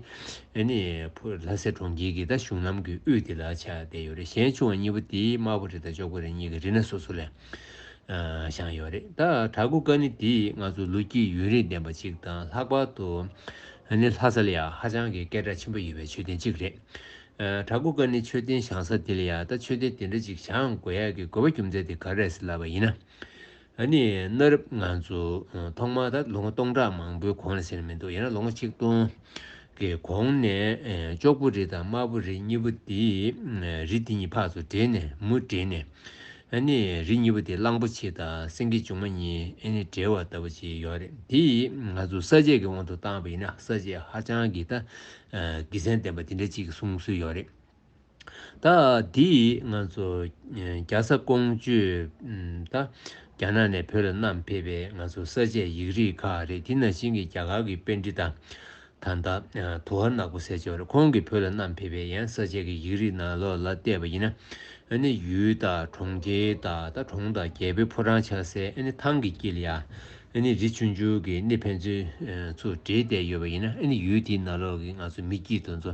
ཨ་ནི་ཕུ་ལྷ་སའི་གྲོང་ཁྱེར་གྱི་ད་གཞུང་ལམ་གྱི་དབུས་དེ་ལ་ཆགས་བསྡད་ཡོད་རེད། གཞན་ཆུང་བ་གཉིས་པོ་དེ་དམར་པོ་རི་དང་ཅོག་པོ་རི་གཉིས་ཀྱི་རི་སྣ་སོ་སོ་ལ་ཨ་བཞེངས་ཡོད་རེད། ད་བྲག་འགོ་ཀ་ནི་དེ་ང་ཚོ་ལོ་རྒྱུས་ཡུན་རིང་ལྡན་པ་ཅིག་དང་ལྷག་པར་དུ་ཨ་ནི་ལྷ་ས་ལ་ཡང་ཧ་ཅང་གི་སྐད་གྲགས་ཆེན་པོ་ཡོད་པའི་མཆོད་རྟེན་གཅིག་རེད། ཨ་བྲག་འགོ་ཀ་ནི་མཆོད་རྟེན་བཞེངས་ས་དེ་ལ་ཡང་ད་མཆོད་རྟེན་དེ་འདྲ་ཅིག་བཞེངས་དགོས་ཡག་གི་དགོས་པ་རྒྱུ་མཚན་དེ་ག་རེ་རེད་ཟེར་ལབ་པ་ཡིན་ན། ཨ་ནི་གནའ་རབས་ང་ཚོ་ཐོག་མར་ད་ལོ་ངོ་སྟོང་ཕྲག་མང་པོའི་གོང་ལ་ཟེར་ན་མི་འདུག་ཡང་ན་ལོ་ངོ་ཆིག་སྟོང་གི་གོང་ནས་ཨེ་ཅོག་པོ་རི་དང་དམར་པོ་རི་གཉིས་པོ་དེ་ཨེ་རི་དེ་གཉིས་ཕར་ཚུར་འབྲེལ་ནས་མུ་འབྲེལ་ནས། ཨ་ནི་རི་གཉིས་པོ་དེ་གླང་པོ་ཆེ་དང་སེང་གེ་མཇུག་མ་གཉིས་ཨ་ནི་འབྲེལ་བ་ལྟ་བུ་ཅིག་ཡོད་རེད། དེ་ང་ཚོ་ས་དཔྱད་ཀྱི་དབང་དུ་བཏང་བ་ཡིན་ན་ས་དཔྱད་ཧ་ཅང་གི་ད་ཨེ་དགེ་མཚན་ལྡན་པ་དེ་འདྲ་ཅིག་གསུང་སྲོལ་ཡོད་རེད། ད་དེ་ང་ཚོ་ཨེ་རྒྱ་བཟའ་ཀོང་ཇོས་ཨམ་ད་རྒྱ་ནག་ནས་བོད་ལ་བསྣམས་ཕེབས་པའི་ང་ཚོ་ས་དཔྱད་ཡིག་རིགས་ཁག་རེད། དེ་ནང་བཞིན་གྱི་རྒྱ་གར་གྱི་པཎྜི་ཏ་ད་ལྟ་ཨ་དུ་བ་ནག་པོ་ཟེར་ཅིག་ཡོད་རེད། ཁོང་གིས་བོད་ལ་བསྣམས་ཕེབས་པའི་ཡང་ས་དཔྱད་ཀྱི་ཡིག་རིགས་ནང་ལོགས་ལ་བལྟས་པ་ཡིན་ན། ཨ་ནི་ཡུལ་དང་གྲོང་ཁྱེར་དང་ད་གྲོང་དང་རྒྱལ་པོའི་ཕོ་བྲང་ཆགས་སའི་ཨ་ནི་ཐང་གི་དཀྱིལ་ལ་ཡ་ཨ་ནི་རི་ཆུང་ཆུང་གི་གནས་ཕན་ཚུན་ཚུར་འབྲེལ་བསྡད་ཡོད་པ་ཡིན་ན། ཨ་ནི་ཡུལ་དེའི་ནང་ལོགས་ཀྱི་ང་ཚོ་མི་སྐྱིད་དེ་ཚོ་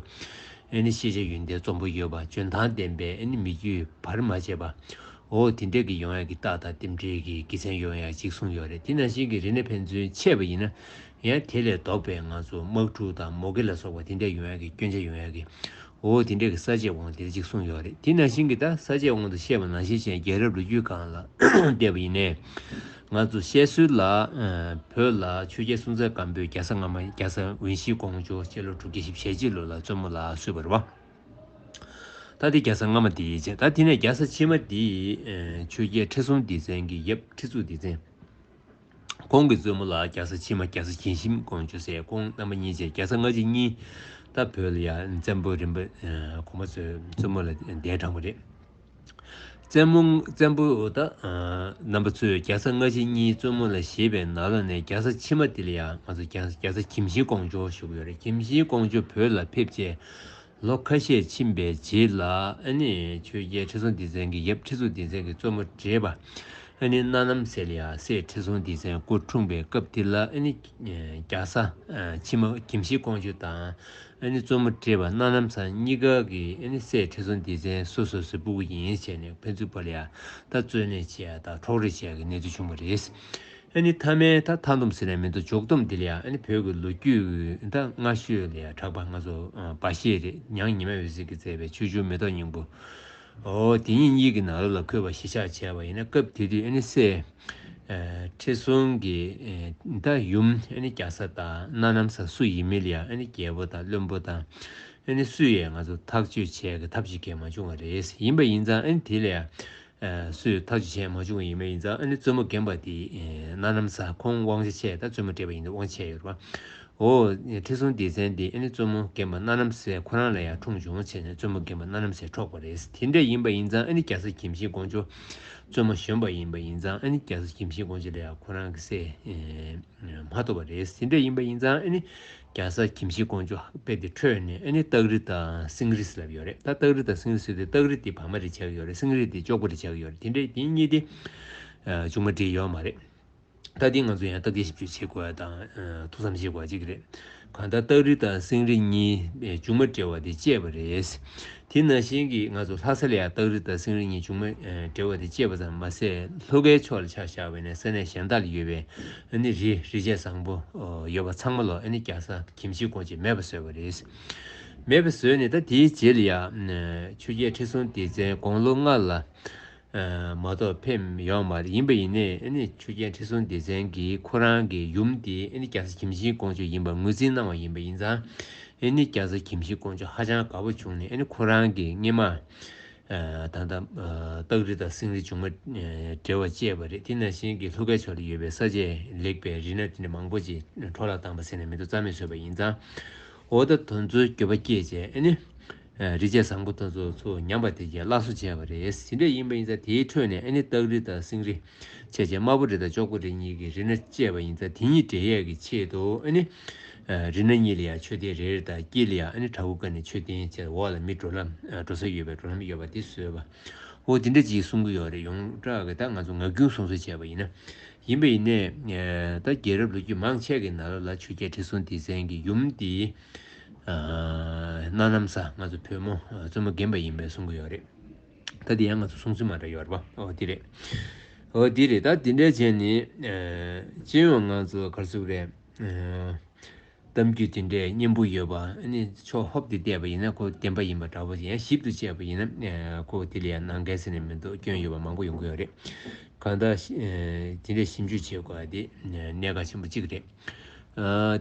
ཨ་ནི་ཤེས་བྱ་ཡོན་ཏན་འཛོམས་པོ་ཡོད་པ། འཇོན་ཐང་ལྡན་པའི་ཨ་ནི་མི་རྒྱུད་བར་མ་ཆད་པ། འོ་དེ་འདྲས་ཀྱི་ཡོང་ཡག་གི་རྟགས་དང་རྟེན་འབྲེལ་གྱི་དགེ་མཚན་ཡོང་ཡག་ཅིག་གསུངས་ཡོད་རེད། དེ་ནང་བཞིན་གྱི་རིག་གནས་ཕན་ཚུན་ཆད་པ་ཡིན་ན། ཡང་དེ་ལས་ལྡོག་པའི་ང་ཚོ་དམག་འཁྲུག་དང་མུ་གེ་ལ་སོགས་པ་དེ་འདྲ་ཡོང་ཡག་གི་སྐྱོན་ཆ་ཡོང་ཡག་གི་འོ་དེ་འདྲ་གི་ས་དཔྱད་དབང་དེ་ཅིག་གསུངས་ཡོད་རེད། དེ་ནང་བཞིན་གྱི་ད་ས་དཔྱད་དབང་དུ་བཤད་པ་ནང་བཞིན་བྱས་རྒྱལ་རབས་ལོ་རྒྱུས་སྒང་ལ་བལྟས་པ་ཡིན་ནའི། ང་ཚོ་བཤད་སྲོལ་ལ་ཨ་བོད་ལ་ཆོས་རྒྱལ་སྲོང་བཙན་སྒམ་པོས་རྒྱ་བཟའ་སྔ་མ་རྒྱ་བཟའ་འོན་ཤིང་ཀོང་ཇོ་སྤྱི་ལོ་དྲུག་བརྒྱ་བཞི་བཅུ་ཞེ་གཅིག་ལོ་ལ་བཙུན་མོ་ལ་གསོས་པ་རེད་བ། ད་དེ་རྒྱ་བཟའ་སྔ་མ་དེ་ཡིན་བྱས། ད་དེ་ནས་རྒྱ་བཟའ་ཕྱི་མ་དེ་ཨ་ཆོས་རྒྱལ་ཁྲི་སྲོང་ལྡེ་བཙན་གྱི་ཡབ་ཁྲི་གཙུག་ལྡེ་བཙན། ཁོང་གི་བཙུན་མོ་ལ་རྒྱ་བཟའ་ཕྱི་མ་རྒྱ་བཟའ་གིང་ཤིང་ཀོང་ཇོ་ཟེར། ཁོང་རྣམ་པ་གཉིས་བྱས་རྒྱ་བཟའ་སྔ་ཕྱི་གཉིས། ད་བོད་ལ་ཡ་བཙན་པོ་རིམ་པ་ཨ་གོང་མ་ཚོའི་བཙུན་མོ་ལ་གདན་དྲངས་པ་རེད། བཙན་མོ་བཙན་པོ་ད་ཨ་རྣམ་པ་ཚོས་རྒྱ་བཟའ་སྔ་ཕྱི་གཉིས་བཙུན་མོ་ལ་བཞེས་པའི་ནང་ལོགས་ནས་རྒྱ་བཟའ་ཕྱི་མ་དེ་ལ་ཡ་ང་ཚོ་རྒྱ་རྒྱ་བཟའ་གིང་ཤིང་ཀོང་ཇོ་ཞུ་གི་ཡོད་རེད། གིང་ཤིང་ཀོང་ཇོ་བོད་ལ་ཕེབས་རྗེས་ལོ་ཁ་ཤས་ཕྱིན་པའི་རྗེས་ལ་ཨ་ནི་ཆོས་རྒྱལ་ཁྲི་སྲོང་ལྡེ་བཙན་གྱི་ཡབ་ཁྲི་གཙུག་ལྡེ་བཙན་གྱི་བཙུན་མོ་བགྲེས་པ་ཨ་ནི་སྣ་ནམ་ཟེར་ལ་ཡ་སྲས་ཁྲི་སྲོང་ལྡེ་བཙན་སྐུ་འཁྲུངས་པའི་སྐབས་དེ་ལ་ཨ་ནི་རྒྱ་བཟའ་ཨ་ཕྱི་མ་གིང་ཤིང་ཀོང་ཇོ་དང་ཨ་ནི་བཙུན་མོ་བགྲེས་པ་སྣ་ནམ་ཟེར་གཉིས་ཀ་གིས་ཨ་ནི་སྲས་ཁྲི་སྲོང་ལྡེ་བཙན་སོ་སོ་སོའི་སྤུ་གུ་ཡིན་བྱས་ནས་ཕན་ཚུན་བར་ལ་ཡ་ད་བཙོན་ལེན་བྱས་ཡ་དང་འཕྲོག་རེས་བྱས་ཡ་གི་གནས་ཚུལ་བྱུང་བ་རེད། ཨ་ནི་མཐའ་མའི་ད་མཐའ་སྡོམ་ཟེར་ནས་མི་འདུག་འཇུག་སྡོམ་འདི་ལ་ཡང་ཨ་ནི་བོད་ཀྱི་ལོ་རྒྱུས་ད་སྔ་ཤོས་ལ་ཡང་གྲགས་པ་ང་ཚོ་ཨ་སྦ་བཞེད་རེད། ཉང་ཉི་མ་འོད་ཟེར་གྱིས་མཛད་པའི་ཆོས་འབྱུང་མེ་ཏོག་སྙིང་པོ། འོ་དེ་ཉིད་གཉིས་ཀྱི་ནང་ལོགས་ལ་འཁོད་པ་གཞིར་བཞག་བྱས་པ་ཡིན་ན། སྐབས་དེ་དུས་ཨ་ནི་སྲས་ཨ་ཁྲི་སྲོང་གི་ཨ་ད་ཡུམ་ཨ་ནི་རྒྱ་བཟའ་དང་སྣ་ནམ་ཟེར་སུ་ཡིན་མིན་ལ་ཡང་ཨ་ནི་རྒྱལ་པོ་དང་བློན་པོ་དང་ཨ་ནི་སུ་ཡིས་ང་ཚོ་ཐག་གཅོད་བྱེད་ཀྱི་ཐབས་ཤེས་མ་བྱུང་བ་རེད། ཡིན་པ་ཡིན་ཙང་ཨ་ནི་དེ་ལ་ཡང་། ཨ་སུས་ཐག་གཅོད་བྱས་མ་བྱུང་བ་ཡིན་པ་ཡིན་ཙང་། ཨ་ནི་བཙུན་མོ་རྒན་པ་དེ་ཨ་སྣ་ནམ་ཟེར། ཁོང་དབང་ཆ་ཆེ། ད་བཙུན་མོ་བགྲེས་པ་ཡིན་དུས་དབང་ཆ་ཆེ་ཡོད་རེད་པ། འོ་ཁྲི་སྲོང་ལྡེ་བཙན་དེ་ཨ་ནི་བཙུན་མོ་རྒན་པ་སྣ་ནམ་ཟེར་ཁོ་རང་ལ་ཡང་འཁྲུངས་བྱུང་བྱས་ནས་བཙུན་མོ་རྒན་པ་སྣ་ནམ་ཟེར་འཁྲུངས་པ་རེད། དེ་འདྲ་ཡིན་པ་ཡིན་ཙང་ཨ་ནི་རྒྱ་བཟའ་གིང་ཤིང་ཀོང་ཇོ་བཙུན་མོ་གཞོན་པ་ཡིན་པ་ཡིན་ཙང་། ཨ་ནི་རྒྱ་བཟའ་གིང་ཤིང་ཀོང་ཇོ་ལ་ཡང་ཁོ་རང་གི་སྲས་ཨ་མ་ཐོབ་པ་རེད། དེ་འདྲ་ཡིན་པ་ཡིན་ཙང་ཨ་ནི་རྒྱ་བཟའ་གིང་ཤིང་ཀོང་ཇོ་དཔེ་དེ་ཁྲོས་ནས་ཨ་ནི་སྟག་རི་དང་སེང་རི་ཟེར་ལབ་ཡོད་རེད། ད་སྟག་རི་དང་སེང་རི་ཟེར་དུས་སྟག་རི་དེ་བར་མ་རི་ཆགས་ཡོད་རེད། སེང་རི་དེ་ཅོག་པོ་རི་ཆགས་ཡོད་རེད། དེ་འདྲ་དེ་གཉིས་དེ་ཨ་མཇུག་མ་འགྲིལ་ཡོད་མ་རེད། ད་དེ་ང་ཚོ་ཡང་བརྟག་དཔྱད་ཞིབ་འཇུག་བྱེད་དགོས་ཡ་དང་ཨ་ཐུགས་བསམ་བཞེས་དགོས་ཡ་གཅིག་རེད། གང་ལྟར་སྟག་རི་དང་སེང་རི་གཉིས་ཨ་མཇུག་མ་འགྲིལ་བ་དེ་བཅད་པ་རེད། དེ་ནང་བཞིན་གྱི་ང་ཚོ་ལྷ་ས་ལ་ཡང་སྟག་རི་དང་སེང་རི་གཉིས་མཇུག་མ་ཨ་འབྲེལ་བ་དེ་བཅད་པ་ཙམ་མ་ཟད། ལྷོ་ཁའི་ཕྱོགས་ལ་ཆ་བཞག་པ་ཡིན་ན་ས་གནས་གཞན་དག་ལ་ཡོད་པའི་ཨ་ནི་རི་རི་བྱད་བཟང་པོ་ཨོ་ཡོད་པ་ཚང་མ་ལོ་ཨ་ནི་རྒྱ་བཟའ་གིང་ཤིང་ཀོང་ཇོས་མེད་པ་བཟོས་པ་རེད། མེད་པ་བཟོས་ནས་ད་དེའི་རྗེས་ལ་ཡང་ཆོས་རྒྱལ་ཁྲི་སྲོང་ལྡེ་བཙན་དགུང་ལོ་ལྔ་ལ་ཨ་མ་གཏོགས་ཕེབས་ཡོད་མ་རེད། ཡིན་པ་ཡིན་ནའི་ཨ་ནི་ཆོས་རྒྱལ་ཁྲི་སྲོང་ལྡེ་བཙན་གྱིས་ཁོ་རང་གི་ཡུམ་དེ་ཨ་ནི་རྒྱ་བཟའ་གིང་ཤིང་ཀོང་ཇོ་ཡིན་པ་ངོས་འཛིན་གནང་བ་ཡིན་པ་ཡིན་ཙང་། ཨ་ནི་རྒྱ་བཟའ་གིང་ཤིང་ཀོང་ཇོ་ཧ་ཅང་དགའ་པོ་བྱུང་ནས། ཨ་ནི་ཁོ་རང་གིས་སྔོན་མ་ཨ་ད་ལྟ་ཨ་སྟག་རི་དང་སེང་རི་མཇུག་མ་ཨ་འབྲེལ་བ་བཅད་པ་རེད། དེ་ནང་བཞིན་གྱི་ལྷོ་ཁའི་ཕྱོགས་ལ་ཡོད་པའི་ས་དཔྱད་ལེགས་པའི་རི་སྣ་དེ་འདྲ་མང་པོ་ཅིག་འཕྲོ་བརླག་བཏང་པ་ཟེར་ན་མི་འདུག་རྩ་མེད་བཟོས་པ་ཡིན་ཙང་། འོ་ད་དེ་ཚོའི་འགྱོད་པ་སྐྱེས་བྱས། ཨ་ནི་ རི་བྱ་བཟང་པོ་དེ་ཚོ་ཚོ་ཉམས་པ་དེ་གྱད་སླར་གསོ་བྱས་པ་རེད། དེ་འདྲ་ཡིན་པ་ཡིན་ཙང་དེའི་ཁྲོད་ནས་ཨ་ནི་སྟག་རི་དང་སེང་རི་བྱས་བྱས་དམར་པོ་རི་དང་ལྕགས་པོ་རི་གཉིས་ཀྱི་རི་སྣ་བཅད་པ་ཡིན་ཙང་དེ་གཉིས་འདྲེས་ཡས་ཀྱི་ཆེད་དུ་ཨ་ནི་རི་སྣ་གཉིས་ལ་ཡང་མཆོད་རྟེན་རེ་རེ་དང་དཀྱིལ་ལ་ཡང་ཨ་ནི་བྲག་ཕུག་ཀ་ནས་མཆོད་རྟེན་བྱས་འོག་ལ་མི་འགྲོ་ལམ་འགྲོ་ས་ཡོད་པའི་འགྲོ་ལམ་ཡོད་པ་དེ་བཟོས་པ། འོ་དེ་འདྲ་ཅིག་གསུང་གི་ཡོད་རེད། ཡོངས་གྲགས་ཀྱི་ད་ང་ཚོ་ངག་རྒྱུན་སོང་ཚོད་བྱས་པ་ཡིན་ན། ཡིན་པ་ཡིན་ནས་ད་རྒྱལ་རབས་ལོ་རྒྱུས་མང་ཆེ་གི་ནང་ལོགས་ལ་ཆོས་རྒྱལ་ཁྲི་སྲོང་ལྡེ་བཙན་གྱི་ཡུམ་དེ་གནའ་ནམ་ས་ང་ཚོ་བོད་མོ་བཙུན་མོ་རྒན་པ་ཡིན་པའི་གསུང་གི་ཡོད་རེད། ད་དེ་ཡང་ང་ཚོ་སོང་ཚོད་མ་འདྲ་ཡོད་རེད་པ། འོ་དེ་རེད། འོ་དེ་རེད། ད་དེ་འདྲ་བྱས་ནས་སྤྱི་ཡོངས་ང་ཚོ་ག་རེ་ཟེར་དགོས་རེད། གཏམ་རྒྱུད་དེ་འདྲའི་སྙན་པོ་ཡོད་པ་ཨ་ནི་ཕྱོགས་ཧོབ་ཏེ་བལྟས་པ་ཡིན་ན་ཁོ་བདེན་པ་ཡིན་པ་འདྲ་པོ་ཡང་ཞིབ་ཏུ་དཔྱད་པ་ཡིན་ན་ཁོ་དེ་ལ་ཡང་ནང་འགལ་ཟེར་ནས་མི་འདུག་སྐྱོན་ཡོད་པ་མང་པོ་ཡོང་གི་ཡོད་རེད། གང་ལྟར་དེ་འདྲའི་ཞིབ་འཇུག་བྱེད་དགོས་པ་དེ་གནད་འགག་ཆེན་པོ་གཅིག་རེད།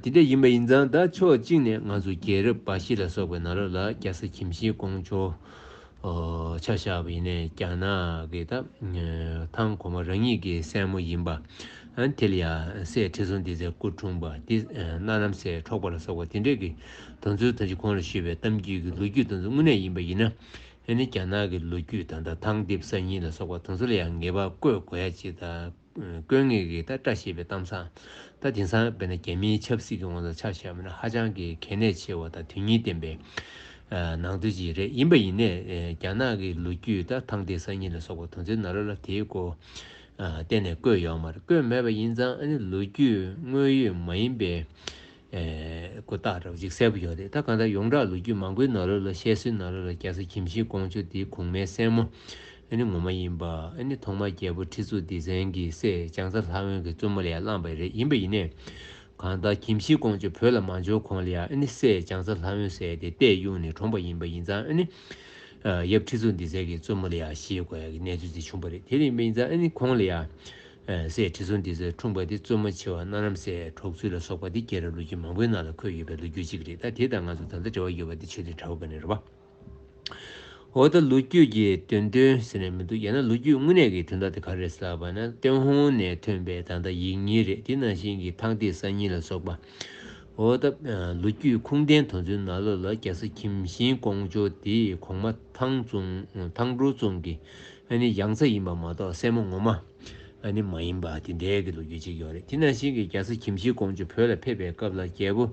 དེ་འདྲ་ཡིན་པ་ཡིན་ཙང་ད་ཕྱོགས་གཅིག་ནས་ང་ཚོ་རྒྱལ་རབས་འབའ་ཞིག་ལ་སོགས་པའི་ནང་ལོགས་ལ་རྒྱལ་སྲས་གྱིམ་ཤིང་ཀོང་ཇོ། ཆ་བཞག་པ་ཡིན་ནའི་རྒྱ་ནག་གི་ད་ཐང་གོང་མ་རང་ཉིད་ཀྱི་སྲས་མོ་ཡིན་པ། དེ་ལ་ཡང་སྲས་ཁྲི་སྲོང་ལྡེ་བཙན་སྐུ་འཁྲུངས་པ་དེ་གནའ་ནམ་སའི་འཕྲོག་པ་ལ་སོགས་པ་དེ་འདྲས་ཀྱི་དོན་ཚུལ་ད་ཅི་གོང་ལ་ཞུས་པའི་གཏམ་རྒྱུད་ཀྱི་ལོ་རྒྱུས་དེ་ཚོ་དངོས་གནས་ཡིན་པ་ཡིན་ན། ཨ་ནི་རྒྱ་ནག་གི་ལོ་རྒྱུས་དང་ད་ཐང་རྡིབ་གསར་རྙིང་ལ་སོགས་པ་དེ་ཚོ་ལ་ཡང་ངེས་པར་བཀོད་དགོས་ཡ་ཅིག་དང་། དཀོན་ངེས་ཀྱི་ད་བཀྲ་ཤིས་པའི་གཏམ་བཟང་། ད་དེང་སང་དཔེར་ན་རྒྱ་མིའི་ཆབ་སྲིད་ཀྱི་ངོ་ལ་ཆ་བཞག་པ་ན་ཧ་ཅང་གི་གལ་གནད་ཆེ་བ་དང་དོན་སྙིང་ལྡན་པའི་ནང་དོན་ཅིག་རེད། ཡིན་པ་ཡིན་ནས་རྒྱ་ནག་གི་ལོ་རྒྱུས་ད་ཐང་རྡིབ་གསར་རྙིང་ལ་སོགས་པ་དེ་ཚོའི་ནང་ལོགས་ལ་དེའི་སྐོར་གཏན་ནས་བཀོད་ཡོད་མ་རེད། བཀོད་མེད་པ་ཡིན་ཙང་ཨ་ནི་ལོ་རྒྱུས་དངོས་ཡོད་མ་ཡིན་པའི་ཨེ་ཀོ་རྟགས་འདྲ་བོ་ཅིག་གསལ་པོ་ཡོད་རེད། ད་གང་ལྟར་ཡོངས་གྲགས་ལོ་རྒྱུས་མང་པོའི་ནང་ལོགས་ལ་བཤད་སྲོལ་ནང་ལོགས་ལ་རྒྱལ་སྲས་གྱིམ་ཤིང་ཀོང་ཇོ་དེ་གོང་མའི་སྲས་མོ་ཨ་ནི་ངོ་མ་ཡིན་པ། ཨ་ནི་ཐོག་མར་རྒྱལ་པོ་ཁྲི་སྲོང་ལྡེ་བཙན་གྱི་སྲས་ལྗང་ཚ་ལྷ་དབོན་གྱི་བཙུན་མོ་ལ་ཡང་བླངས་པ་རེད། ཡིན་པ་ཡིན་ནས་གང་ལྟར་གྱིམ་ཤིང་ཀོང་ཇོ་བོད་ལ་མ་འབྱོར་གོང་ལ་ཡང་ཨ་ནི་སྲས་ལྗང་ཚ་ལྷ་དབོན་ཟེར་དེ་བལྟས་གཡུགས་ནས་གྲོངས་པ་ཡིན་པ་ཡིན་ཙང་ཨ་ནི་ཡབ་ཁྲི་སྲོང་ལྡེ་བཙན་གྱི་བཙུན་མོ་ལ་ཡང་བཞེས་དགོས་ཡ་གི་གནས་ཚུལ་དེ་བྱུང་བ་རེད། དེ་ཡིན་པ་ཡིན་ཙང་ཨ་ནི་ཁོང་ལ་ཡང་། སྲས་ཁྲི་སྲོང་ལྡེ་བཙན་འཁྲུངས་པ་དེ་བཙུན་མོ་བྱེ་བ་གནའ་ནམ་སའི་འགྲོགས་ཚུལ་ལ་སོགས་པ་དེ་རྒྱལ་རབས་ལོ་རྒྱུས་མང་པོའི་ནང་ལ་འཁོད་ཡོད་པའི་ལོ་རྒྱུས་གཅིག་རེད། ད་དེ་དང་ང་ཚོ་ད་ལྟ་འབྲེལ་བ་ཡོད་པ་དེ་ཆོས་དེ་དྲ་བ་ག་ནས་རེད་པ། འོ་ད་ལོ་རྒྱུས་ཀྱི་དོན་དོན་ཟེར་ནས་མི་འདུག་ཡང་ན་ལོ་རྒྱུས་དངོས་གནས་ཀྱི་དོན་དག་དེ་ག་རེ་རེད་ཟེར་ལབ་པ་ན་ཏུན་ཧོང་ནས་ཐོན་པའི་ད་ལྟ་ཡིག་རྙིང་རེད། དེ་ནང་བཞིན་གྱི་ཐང་རྡིབ་གསར་རྙིང་ལ་སོགས་པ། འོ་ད་ལོ་རྒྱུས་ཁུངས་ལྡན་དོན་ཚུལ་ནང་ལོགས་ལ་རྒྱལ་སྲས་གྱིམ་ཤིང་ཀོང་ཇོ་དེ་གོང་མ་ཐང་ཙུང་ཐང་འབྲུག་ཙུང་གི་ཨ་ནི་ཡང་རྩེ་ཡིན་པ་མ་གཏོགས་སྲས་མོ་ངོ་མ་ཨ་ནི་མ་ཡིན་པ་དེ་འདྲའི་གི་ལོ་རྒྱུས་ཅིག་ཡོད་རེད། དེ་ནང་བཞིན་གྱི་རྒྱལ་སྲས་གྱིམ་ཤིང་ཀོང་ཇོ་བོད་ལ་ཕེབས་པའི་སྐབས་ལ་རྒྱལ་པོ་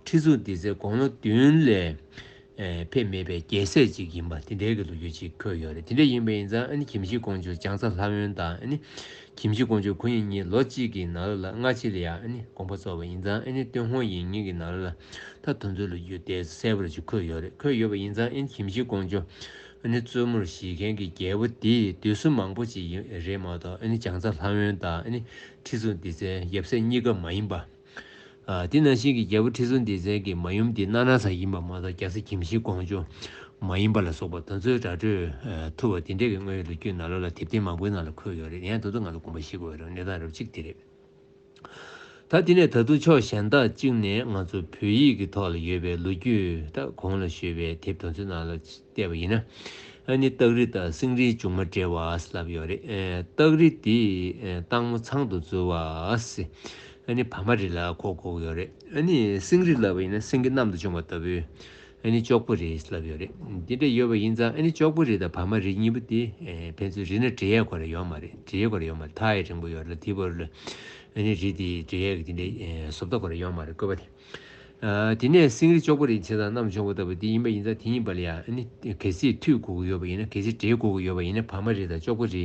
ཁྲི་སྲོང་ལྡེ་བཙན་དགུང་ལོ་བདུན་ལས་ཨེ་ཕེབས་མེད་པའི་རྒྱལ་སྲས་ཅིག་ཡིན་པ་དེ་འདྲའི་གི་ལོ་རྒྱུས་ཅིག་འཁོད་ཡོད་རེད། དེ་འདྲ་ཡིན་པ་ཡིན་ཙང་ཨ་ནི་གྱིམ་ཤིང་ཀོང་ཇོ་ལྗང་ཚ་ལྷ་དབོན་དང་ཨ་ནི་གྱིམ་ཤིང་ཀོང་ཇོ་ཁོ་གཉིས་ལོ་གཅིག་གི་ནང་ལ་སྔ་ཕྱི་ལ་ཡང་ཨ་ནི་དགོངས་པ་རྫོགས་པ་ཡིན་ཙང་ཨ་ནི་ཏུན་ཧོང་ཡིག་རྙིང་གི་ནང་ལ་ད་དོན་ཚུལ་ལོ་རྒྱུས་དེ་གསལ་པོ་ཅིག་འཁོད་ཡོད་རེད། འཁོད་ཡོད་པ་ཡིན་ཙང་ཨ་ནི་གྱིམ་ཤིང་ཀོང་ཇོ་ཨ་ནི་བཙུན་མོར་བཞེས་མཁན་གྱི་རྒྱལ་པོ་དེ་དུས་སུ་མང་པོ་ཅིག་ཡིན་རེད་མ་གཏོགས་ཨ་ནི་ལྗང་ཚ་ལྷ་དབོན་དང་ཨ་ནི་ཁྲི་སྲོང་ལྡེ་བཙན་ཡབ་སྲས་གཉིས་ཀ་མ་ཡིན་པ། ཨ་དེ་ནང་བཞིན་གྱི་རྒྱལ་པོ་ཁྲི་སྲོང་ལྡེ་བཙན་གྱི་མ་ཡུམ་དེ་སྣ་ན་ས་ཡིན་པ་མ་གཏོགས་རྒྱལ་སྲས་གྱིམ་ཤིང་ཀོང་ཇོ་མ་ཡིན་པ་ལ་སོགས་པ་དོན་ཚུལ་ར་སྤྲོད་ཐུབ་པ་དེ་འདྲས་ཀྱི་དངོས་ཡོད་ལོ་རྒྱུས་ནང་ལོགས་ལ་དེབ་ཐེར་མང་པོའི་ནང་ལ་འཁོད་ཡོད་རེད། ཡང་དེ་ཚོ་ང་ཚོ་དགོངས་པ་བཞེས་དགོས་པའི་རང་གནས་སྟངས་རབ་གཅིག་དེ་རེད། ད་དེ་ནས་ད་དུང་ཕྱོགས་གཞན་དག་གཅིག་ནས་ང་ཚོ་བོད་ཡིག་གི་ཐོག་ལ་ཡོད་པའི་ལོ་རྒྱུས་ད་གོང་ལ་ཞུས་པའི་དེབ་དེ་ཚོའི་ནང་ལ་བལྟས་པ་ཡིན་ན། ཨ་ནི་སྟག་རི་དང་སེང་རིའི་མཇུག་མ་འབྲེལ་བ་ལབ་ཡོད་རེད། ཨེ་སྟག་རི་དེ་ཨེ་སྟག་མོ་ཚང་དུ་འཛུལ་བ། ཨ་ནི་བ་མ་རི་ལ་གོ་དགོས་ཀྱི་ཡོད་རེད། ཨ་ནི་སེང་རི་ལབ་པ་ཡིན་ན་སེང་གེ་གནམ་དུ་མཆོང་བ་ལྟ་བུའི། ཨ་ནི་ལྕོག་པོ་རི་ལབ་ཡོད་རེད། འདི་འདྲ་ཡོད་པ་ཡིན་ཙང་ཨ་ནི་ལྕོག་པོ་རི་དང་བ་མ་རི་གཉིས་པོ་དེ་ཨེ་ཕན་ཚུན་རི་སྣ་འབྲེལ་ཡས་སྐོར་ར་ཡོད་མ་རེད། འབྲེལ་ཡས་སྐོར་ར་ཡོད་མ་རེད། ཐག་ཡས་རིང་པོ་ཡོད་རེད། དེ་བར་ལ་ཨ་ནི་རི་དེ་འབྲེལ་ཡས་ཀྱི་དེ་འདྲའི་ཨེ་བཟོ་ལྟ་སྐོར་ར་ཡོད་མ་རེད། བཀོད་པ་དེ། ཨ་དེ་ནས་སེང་རི་ལྕོག་པོ་རི་བྱས་ཙང་གནམ་མཆོང་བ་ལྟ་བུ་དེ་ཡིན་པ་ཡིན་ཙང་དེ་གཉིས་བར་ལ་ཡང་ཨ་ནི་གལ་སྲིད་མཐུད་དགོས་ཀྱི་ཡོད་པ་ཡིན་ན། གལ་སྲིད་འབྲེལ་དགོས་ཀྱི་ཡོད་པ་ཡིན་ན་བ་མ་རི་དང་ལྕོག་པོ་རི་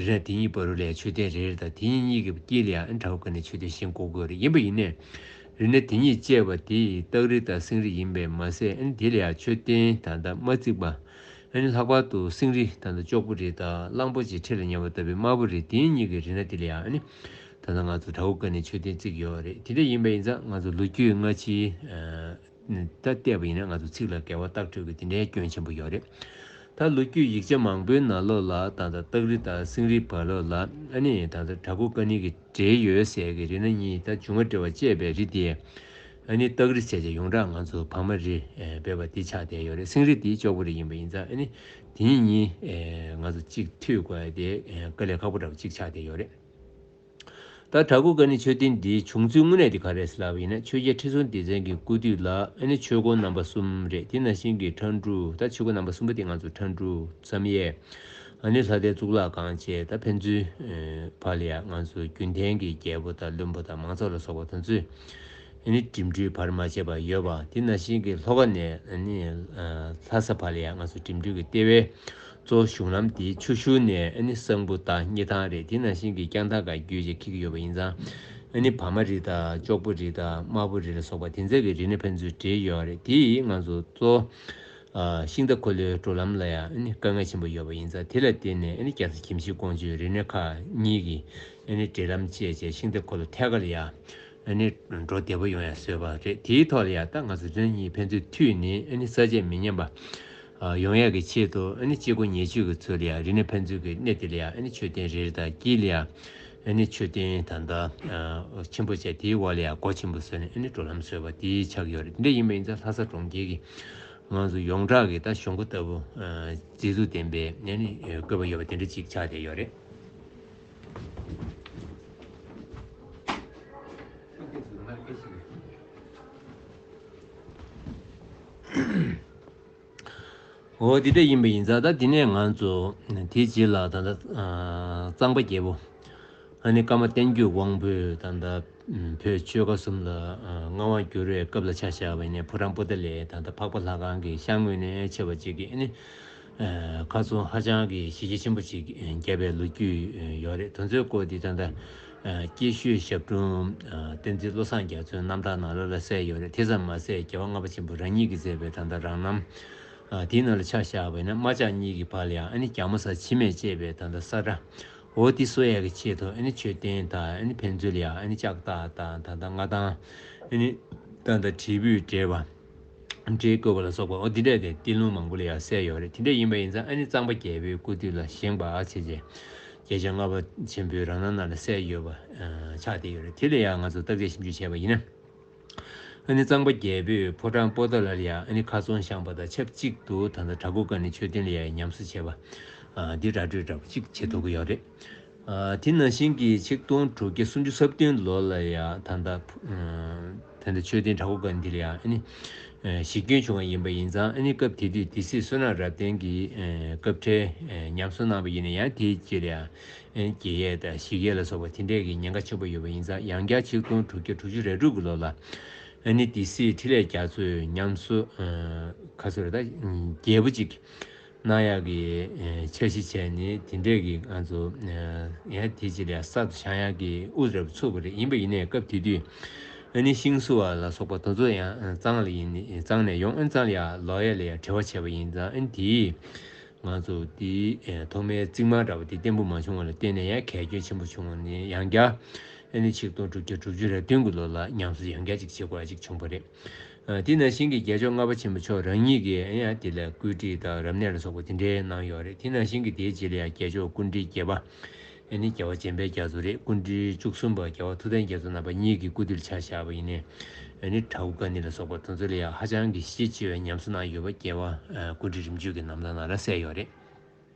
རི་སྣ་དེ་གཉིས་བར་ལ་མཆོད་རྟེན་རེ་རེ་དང་དེ་གཉིས་གཉིས་ཀྱི་དཀྱིལ་ལ་ཡང་ཨ་ནི་བྲག་ཕུག་ཀ་ནས་མཆོད་རྟེན་བཞེངས་དགོས་ཀྱི་ཡོད་རེད། ཡིན་པ་ཡིན་ནས་རི་སྣ་དེ་གཉིས་བཅས་པ་དེ་སྟག་རི་དང་སེང་རི་ཡིན་པས་མ་ཟད། ཨ་ནི་དེ་ལ་ཡང་མཆོད་རྟེན་ད་ལྟ་མ་བརྩིགས་པ། ཨ་ནི་ལྷག་པར་དུ་སེང་རི་ད་ལྟ་ལྕོག་པོ་རི་དང་གླང་པོ་ཆེ་ཁྲི་ལ་ཉལ་བ་ལྟ་བུའི་དམར་པོ་རི་དེ་གཉིས་ཀྱི་རི་སྣ་དེ་ལ་ཡང་ཨ་ནི་ད་ལྟ་ང་ཚོ་བྲག་ཕུག་ཀ་ནས་མཆོད་རྟེན་བརྩིགས་ཡོད་རེད། དེ་འདྲ་ཡིན་པ་ཡིན་ཙང་ང་ཚོ་ལོ་རྒྱུས་སྔ་ཕྱིའི་ད་བལྟས་པ་ཡིན་ན་ང་ཚོ་ཚིག་ལ་འགལ་བ་ལྟག་སྤྲོད་ཀྱི་དེ་འདྲའི་སྐྱོན་ཆེན་པོ་ཡོད་རེད། ད་ལོ་རྒྱུས་ཡིག་ཆ་མང་པོའི་ནང་ལོགས་ལ་ད་ལྟ་སྟག་རི་དང་སེང་རིའི་བར་ལོགས་ལ་ཨ་ནི་ད་ལྟ་བྲག་ཕུག་ཀ་ནི་གི་འབྲེལ་ཡོད་ཟེར་གི་རི་སྣ་གཉིས་ད་མཇུག་མ་འབྲེལ་བ་བཅད་པའི་རི་དེ་ཨ་ནི་སྟག་རི་བྱས་བྱས་ཡོངས་གྲགས་ང་ཚོ་བ་མ་རི་འབོད་པ་དེ་ཆགས་བསྡད་ཡོད་རེད། སེང་རི་དེ་ལྕོག་པོ་རི་ཡིན་པ་ཡིན་ཙང་ཨ་ནི་དེ་གཉིས་ང་ཚོ་གཅིག་མཐུད་དགོས་ཡ་དེ་དཀའ་ལས་ཁག་པོ་འདྲ་བོ་གཅིག་ཆགས་བསྡད་ཡོད་རེད། ད་བྲག་འགོ་ཀ་ནི་མཆོད་རྟེན་འདིའི་བྱུང་ཚུལ་དངོས་གནས་དེ་ག་རེ་རེད་ལབ་པ་ཡིན་ན། ཆོས་རྒྱལ་ཁྲི་སྲོང་ལྡེ་བཙན་གྱི་སྐུ་དུས་ལ་ཨ་ནི་ཆོས་སྐོར་རྣམ་པ་གསུམ་རེད། དེ་ནང་བཞིན་གྱི་ཁྲ་འབྲུག་ད་ཆོས་སྐོར་རྣམ་པ་གསུམ་པ་དེ་ང་ཚོ་ཁྲ་འབྲུག་བསམ་ཡས། ཨ་ནི་ལྷ་ལྡན་གཙུག་ལག་ཁང་བཅས། ད་ཕན་ཚུན་བར་ལ་ཡང་ང་ཚོ་རྒྱུན་ལྡན་གྱི་རྒྱལ་པོ་དང་བློན་པོ་དང་མང་ཚོགས་ལ་སོགས་པ་དེ་ཚོས་ཨ་ནི་འགྲིམ་འགྲུལ་བར་མ་ཆད་པར་ཡོད་པ། དེ་ནང་བཞིན་གྱི་ལྷོ་ཁ་ནས་ཨ་ནི་ལྷ་ས་བར་ལ་ཡང་ང་ཚོ་འགྲིམ་འགྲུལ་གྱི་ལྟེ་བའི་གཙོ་བོ་གཞུང་ལམ་དེའི་ཆུ་ཤུར་ནས་ཨ་ནི་གསང་ཕུ་དང་སྙེ་ཐང་རེད། དེ་ནང་བཞིན་གྱི་རྐྱང་ཐང་སྒང་བརྒྱུད་བྱས་འཁྱེར་གྱི་ཡོད་པ་ཡིན་ཙང་། ཨ་ནི་བ་མ་རི་དང་ཅོག་བུ་རི་དང་དམར་པོ་རི་ལ་སོགས་པ་དེ་ཚོ་གི་རིག་གནས་ཕན་ཚུན་འབྲེལ་ཡོད་རེད། དེ་ཡིས་ང་ཚོ་གཙོ་བོ་ཤིང་རྟ་འཁོར་ལོའི་འགྲོ་ལམ་ལ་ཡང་ཨ་ནི་དཀའ་ངལ་ཆེན་པོ་ཡོད་པ་ཡིན་ཙང་། དེ་ལ་བརྟེན་ནས་ཨ་ནི་རྒྱལ་ས་ཁྱིམ་གཞིས་ཀོང་ཇོའི་རིག་གནས་ཁག་གཉིས་ཀྱི་ཨ་ནི་འབྲེལ་ལམ་བཅད་བྱས་ཤིང་རྟ་འཁོར་ལོ་ཐད་ཀར་ལ་ཡང་ཨ་ནི་འགྲོ་བདེ་པོ་ཡོང་ཡ་བཟོས་པ་རེད། དེའི་ཐོག་ལ་ཡང་ད་ང་ཚོ་དེ་གཉིས་ཕན་ཚུན་མཐུད་ནས་ཨ་ནི་ས་བཅད་མི་ཉམས་པ་ཡོང་ཡག་གི་ཆེད་དུ། ཨ་ནི་སྐྱེ་རྒུ་ཉེ་ཕྱོགས་ཀྱི་ཚུལ་ལ་ཡང་རིག་གནས་ཕན་ཚུན་གྱི་གནས་དེ་ལ་ཡང་ཨ་ནི་མཆོད་རྟེན་རེ་རེ་དང་དཀྱིལ་ལ་ཡང་ཨ་ནི་མཆོད་རྟེན་ད་ལྟ་ཆེན་པོ་བྱས། དེའི་འོག་ལ་ཡང་སྒོ་ཆེན་པོ་བཟོས་ནས་ཨ་ནི་འགྲོ་ལམ་བཟོས་པ་དེ་ཆགས་ཡོད་རེད། དེ་འདྲ་ཡིན་པ་ཡིན་ཙང་ལྷ་ས་གྲོང་ཁྱེར་གྱི་ང་ཚོ་ཡོངས་གྲགས་ཀྱི་ད་གཞུང་སྒོ་ལྟ་བུ་མཛེས་སྡུག་ལྡན་པའི་ཨ་ནི་བཀོད་པ་ཡོད་པ་དེ་འདྲ་ཅིག་ཆགས་བསྡད་ཡོད་རེད། འོ་དེ་འདྲ་ཡིན་པ་ཡིན་ཙང་། ད་དེ་ནས་ང་ཚོ་དེའི་རྗེས་ལ་ད་ལྟ་གཙང་པ་རྒྱལ་པོ་ཨ་ནི་ཀརྨ་བསྟན་རྒྱས་དབང་པོས་ད་ལྟ་བོད་ཆོལ་ཁ་གསུམ་ལ་མངའ་དབང་བསྒྱུར་བའི་སྐབས་ལ་ཆ་བཞག་པ་ཡིན་ན། ཕོ་བྲང་པོ་ཏཱ་ལའི་ད་ལྟ་འཕགས་པ་ལྷ་ཁང་གི་ཤར་ངོས་ནས་ཆེ་བ་གཅིག་གི་ཨ་ནི་ཁ་ཚོན་ཧ་ཅང་གི་གཞི་རྒྱ་ཆེན་པོ་ཅིག་བརྒྱབ་པའི་ལོ་རྒྱུས་ཡོད་རེད། དེ་ཚོའི་སྐོར་དེ་ད་ལྟ་སྐྱེ་ཤོད་ཞབས་དྲུང་བསྟན་འཛིན་བློ་བཟང་རྒྱ་མཚོའི་རྣམ་ཐར་ནང་ལོགས་ལ་གསལ་ཡོད་རེད། དེ་ཙམ་མ་ཟད་རྒྱལ་བ་ལྔ་པ་ཆེན་པོ་རང་ཉིད་ཀྱིས་མཛད་པའི་ད་ལྟ་རང་རྣམ། ཨ། དེའི་ནང་ལ་ཆ་བཞག་པ་ཡིན་ན། རྨ་བྱ་གཉིས་ཀྱི་བར་ལ་ཡང་ཨ་ནི་རྒྱ་མོ་ས་འཆི་མེད་ཅེས་པའི་ད་ལྟ་ས་ཁྲ། འོ་དེ་གསོ་ཡག་གི་ཆེད་དུ་ཨ་ནི་མཆོད་རྟེན་དང་ཨ་ནི་ཕན་ཚུན་ལ་ཡང་ཨ་ནི་ལྕགས་ཐག་དང་ད་ལྟ་མངའ་ཐང་། ཨ་ནི་ད་ལྟ་དྲིལ་བུས་སྦྲེལ་བ། སྦྲེལ་བཀོད་པ་ལ་སོགས་པ། འོ་དེ་འདྲས་དེ་བསྟན་ལུང་མང་པོ་ལ་ཡང་གསལ་ཡོད་རེད། དེ་འདྲས་ཡིན་པ་ཡིན་ཙང་ཨ་ནི་གཙང་པ་རྒྱལ་པོའི་སྐུ་དུས་ལ་བཞེངས་པ་ཨ་ཆེ་ཆེ། རྒྱལ་མཚན་ལྔ་པ་ཆེན་པོའི་རང་རྣམ་ནང་ལ་གསལ་ཡོད་པ་ཆགས་བསྡད་ཡོད་རེད། དེ་ལ་ཡང་ང་ཚོ་བརྟག་དཔྱད་ཞིབ་འཇུག་བྱས་པ་ཡིན་ན། ཨ་ནི་གཙང་པ་རྒྱལ་པོས་ཕོ་བྲང་པོ་ཏཱ་ལ་ལ་ཡང་ཨ་ནི་ཁ་ཚོན་བཞེངས་པ་དང་ཆབས་ཅིག་ཏུ་ད་ལྟ་བྲག་འགོ་ཀ་ནི་མཆོད་རྟེན་ལ་ཡང་ཉམས་གསོ་བྱས་པ། ཨ། འདི་ར་སྤྲོད་འདྲ་པོ་ཅིག་བྱེད་ཐུབ་ཀྱི་ཡོད་རེད། ཨ། དེ་ནང་བཞིན་གྱི་ཆིག་སྟོང་དྲུག་བརྒྱ་སུམ་ཅུ་སོ་བདུན་ལོ་ལ་ཡང་ད་ལྟ། ཨ། ད་ལྟ་མཆོད་རྟེན་བྲག་འགོ་ཀ་ནི་འདི་ལ་ཡང་ཨ་ནི། ཨ། གཞི་སྐྱོན་བྱུང་བ་ཡིན་པ་ཡིན་ཙང་། ཨ་ནི་སྐབས་དེ་དུས་སྡེ་སྲིད་བསོད་ནམས་རབ་བརྟན་གྱིས། ཨ། སྐབས་འཕྲལ། ཨ། ཉམས་གསོ་གནང་བ་ཡིན་ན་ཡང་དེའི་རྗེས་ལ་ཡང་། ཨ་ནི་རྒྱས་ཡས་དང་ཞིག་ཡས་ལ་སོགས་པ་དེ་འདྲས་ཀྱི་ཉེན་ཁ་ཆེན་པོ་ཡོད་པ་ཡིན་ཙང་། ཡང་བསྐྱར་ཆིག་སྟོང་དྲུག་བརྒྱ་དྲུག་ཅུ་རེ་དྲུག་གི་ལོ་ལ། ཨ་ནི་སྡེ་སྲིད་འཕྲིན་ལས་རྒྱ་མཚོས་ཉམས་གསོ། ཨ། ཁ་གསོ་རེད། ད་རྒྱས་པོ་ཅིག་གནང་ཡག་གི། ཨ། འཆར་གཞི་བྱས་ནས་དེ་འདྲས་ཀྱི་ང་ཚོ། ཨ། ཡང་དེ་རྗེས་ལ་ཡང་གསར་དུ་བཞེངས་ཡག་གི་དབུ་རེ་བ་ཚུགས་པ་རེད། ཡིན་པ་ཡིན་ནའི་སྐབས་དེ་དུས་ཨ་ནི་ཤིང་བཟོ་བ་ལ་སོགས་པ་དེ་ཚོ་ཡང་གཙང་ལ་ཡིན། གཙང་ནས་ཡོང་། ཨ་ནི་གཙང་ལ་ཡང་ལོག་ཡས་ལ་ཡང་བྲེལ་བ་བྱས་པ་ཡིན་ཙང་། ཨ་ནི་དེའི། ང་ཚོ་དེའི། ཨེ། ཐོག་མའི་རྩིག་རྨང་འདྲ་བ་དེ་བརྟན་པོ་མ་བྱུང་བ་ལ་བརྟེན་ནས་ཡང་གས་སྐྱོན་ཆེན་པོ་བྱུང་བ་ནས། ཡང་བསྐྱར་ཨ་ནི་ཆིག་སྟོང་དྲུག་བརྒྱ་དྲུག་ཅུ་རེ་བདུན་གྱི་ལོ་ལ་ཉམས་གསོ་ཡང་བསྐྱར་ཅིག་བྱེད་དགོས་ཡ་ཅིག་བྱུང་བ་རེད། ཨ། དེ་ནང་བཞིན་གྱི་རྒྱལ་མཆོག་ལྔ་པ་ཆེན་པོ་མཆོག་རང་ཉིད་ཀྱིས་ཡང་དེ་ལ་བཀོད་སྒྲིག་དང་རབ་གནས་ལ་སོགས་པ་དེ་འདྲའི་གནང་ཡོད་རེད། དེ་ནང་བཞིན་གྱི་དེའི་རྗེས་ལ་ཡང་རྒྱལ་མཆོག་སྐུ་ཕྲེང་བརྒྱད་པ། ཨ་ནི་རྒྱལ་བ་འཇམ་དཔལ་རྒྱ་མཚོ་རེད། སྐུ་ཕྲེང་བཅུ་གསུམ་པ་རྒྱལ་བ་ཐུབ་བསྟན་རྒྱ་མཚོ་རྣམ་པ་གཉིས་ཀྱི་སྐུ་དུས་ལ་ཆ་བཞག་པ་ཡིན་ནའི། ཨ་ནི་བྲག་འགོ་ཀ་ནི་ལ་སོགས་པ་དེ་ཚོ་ལ་ཡང་ཧ་ཅང་གི་གཞི་ཆེ་བའི་ཉམས་གསོ་གནང་ཡོད་པ་རྒྱལ་བ། ཨ། སྐུ་ཕྲེང་རིམ་བྱོན་གྱི་རྣམ་ཐར་ནང་ལ་གསལ་ཡོད་རེད།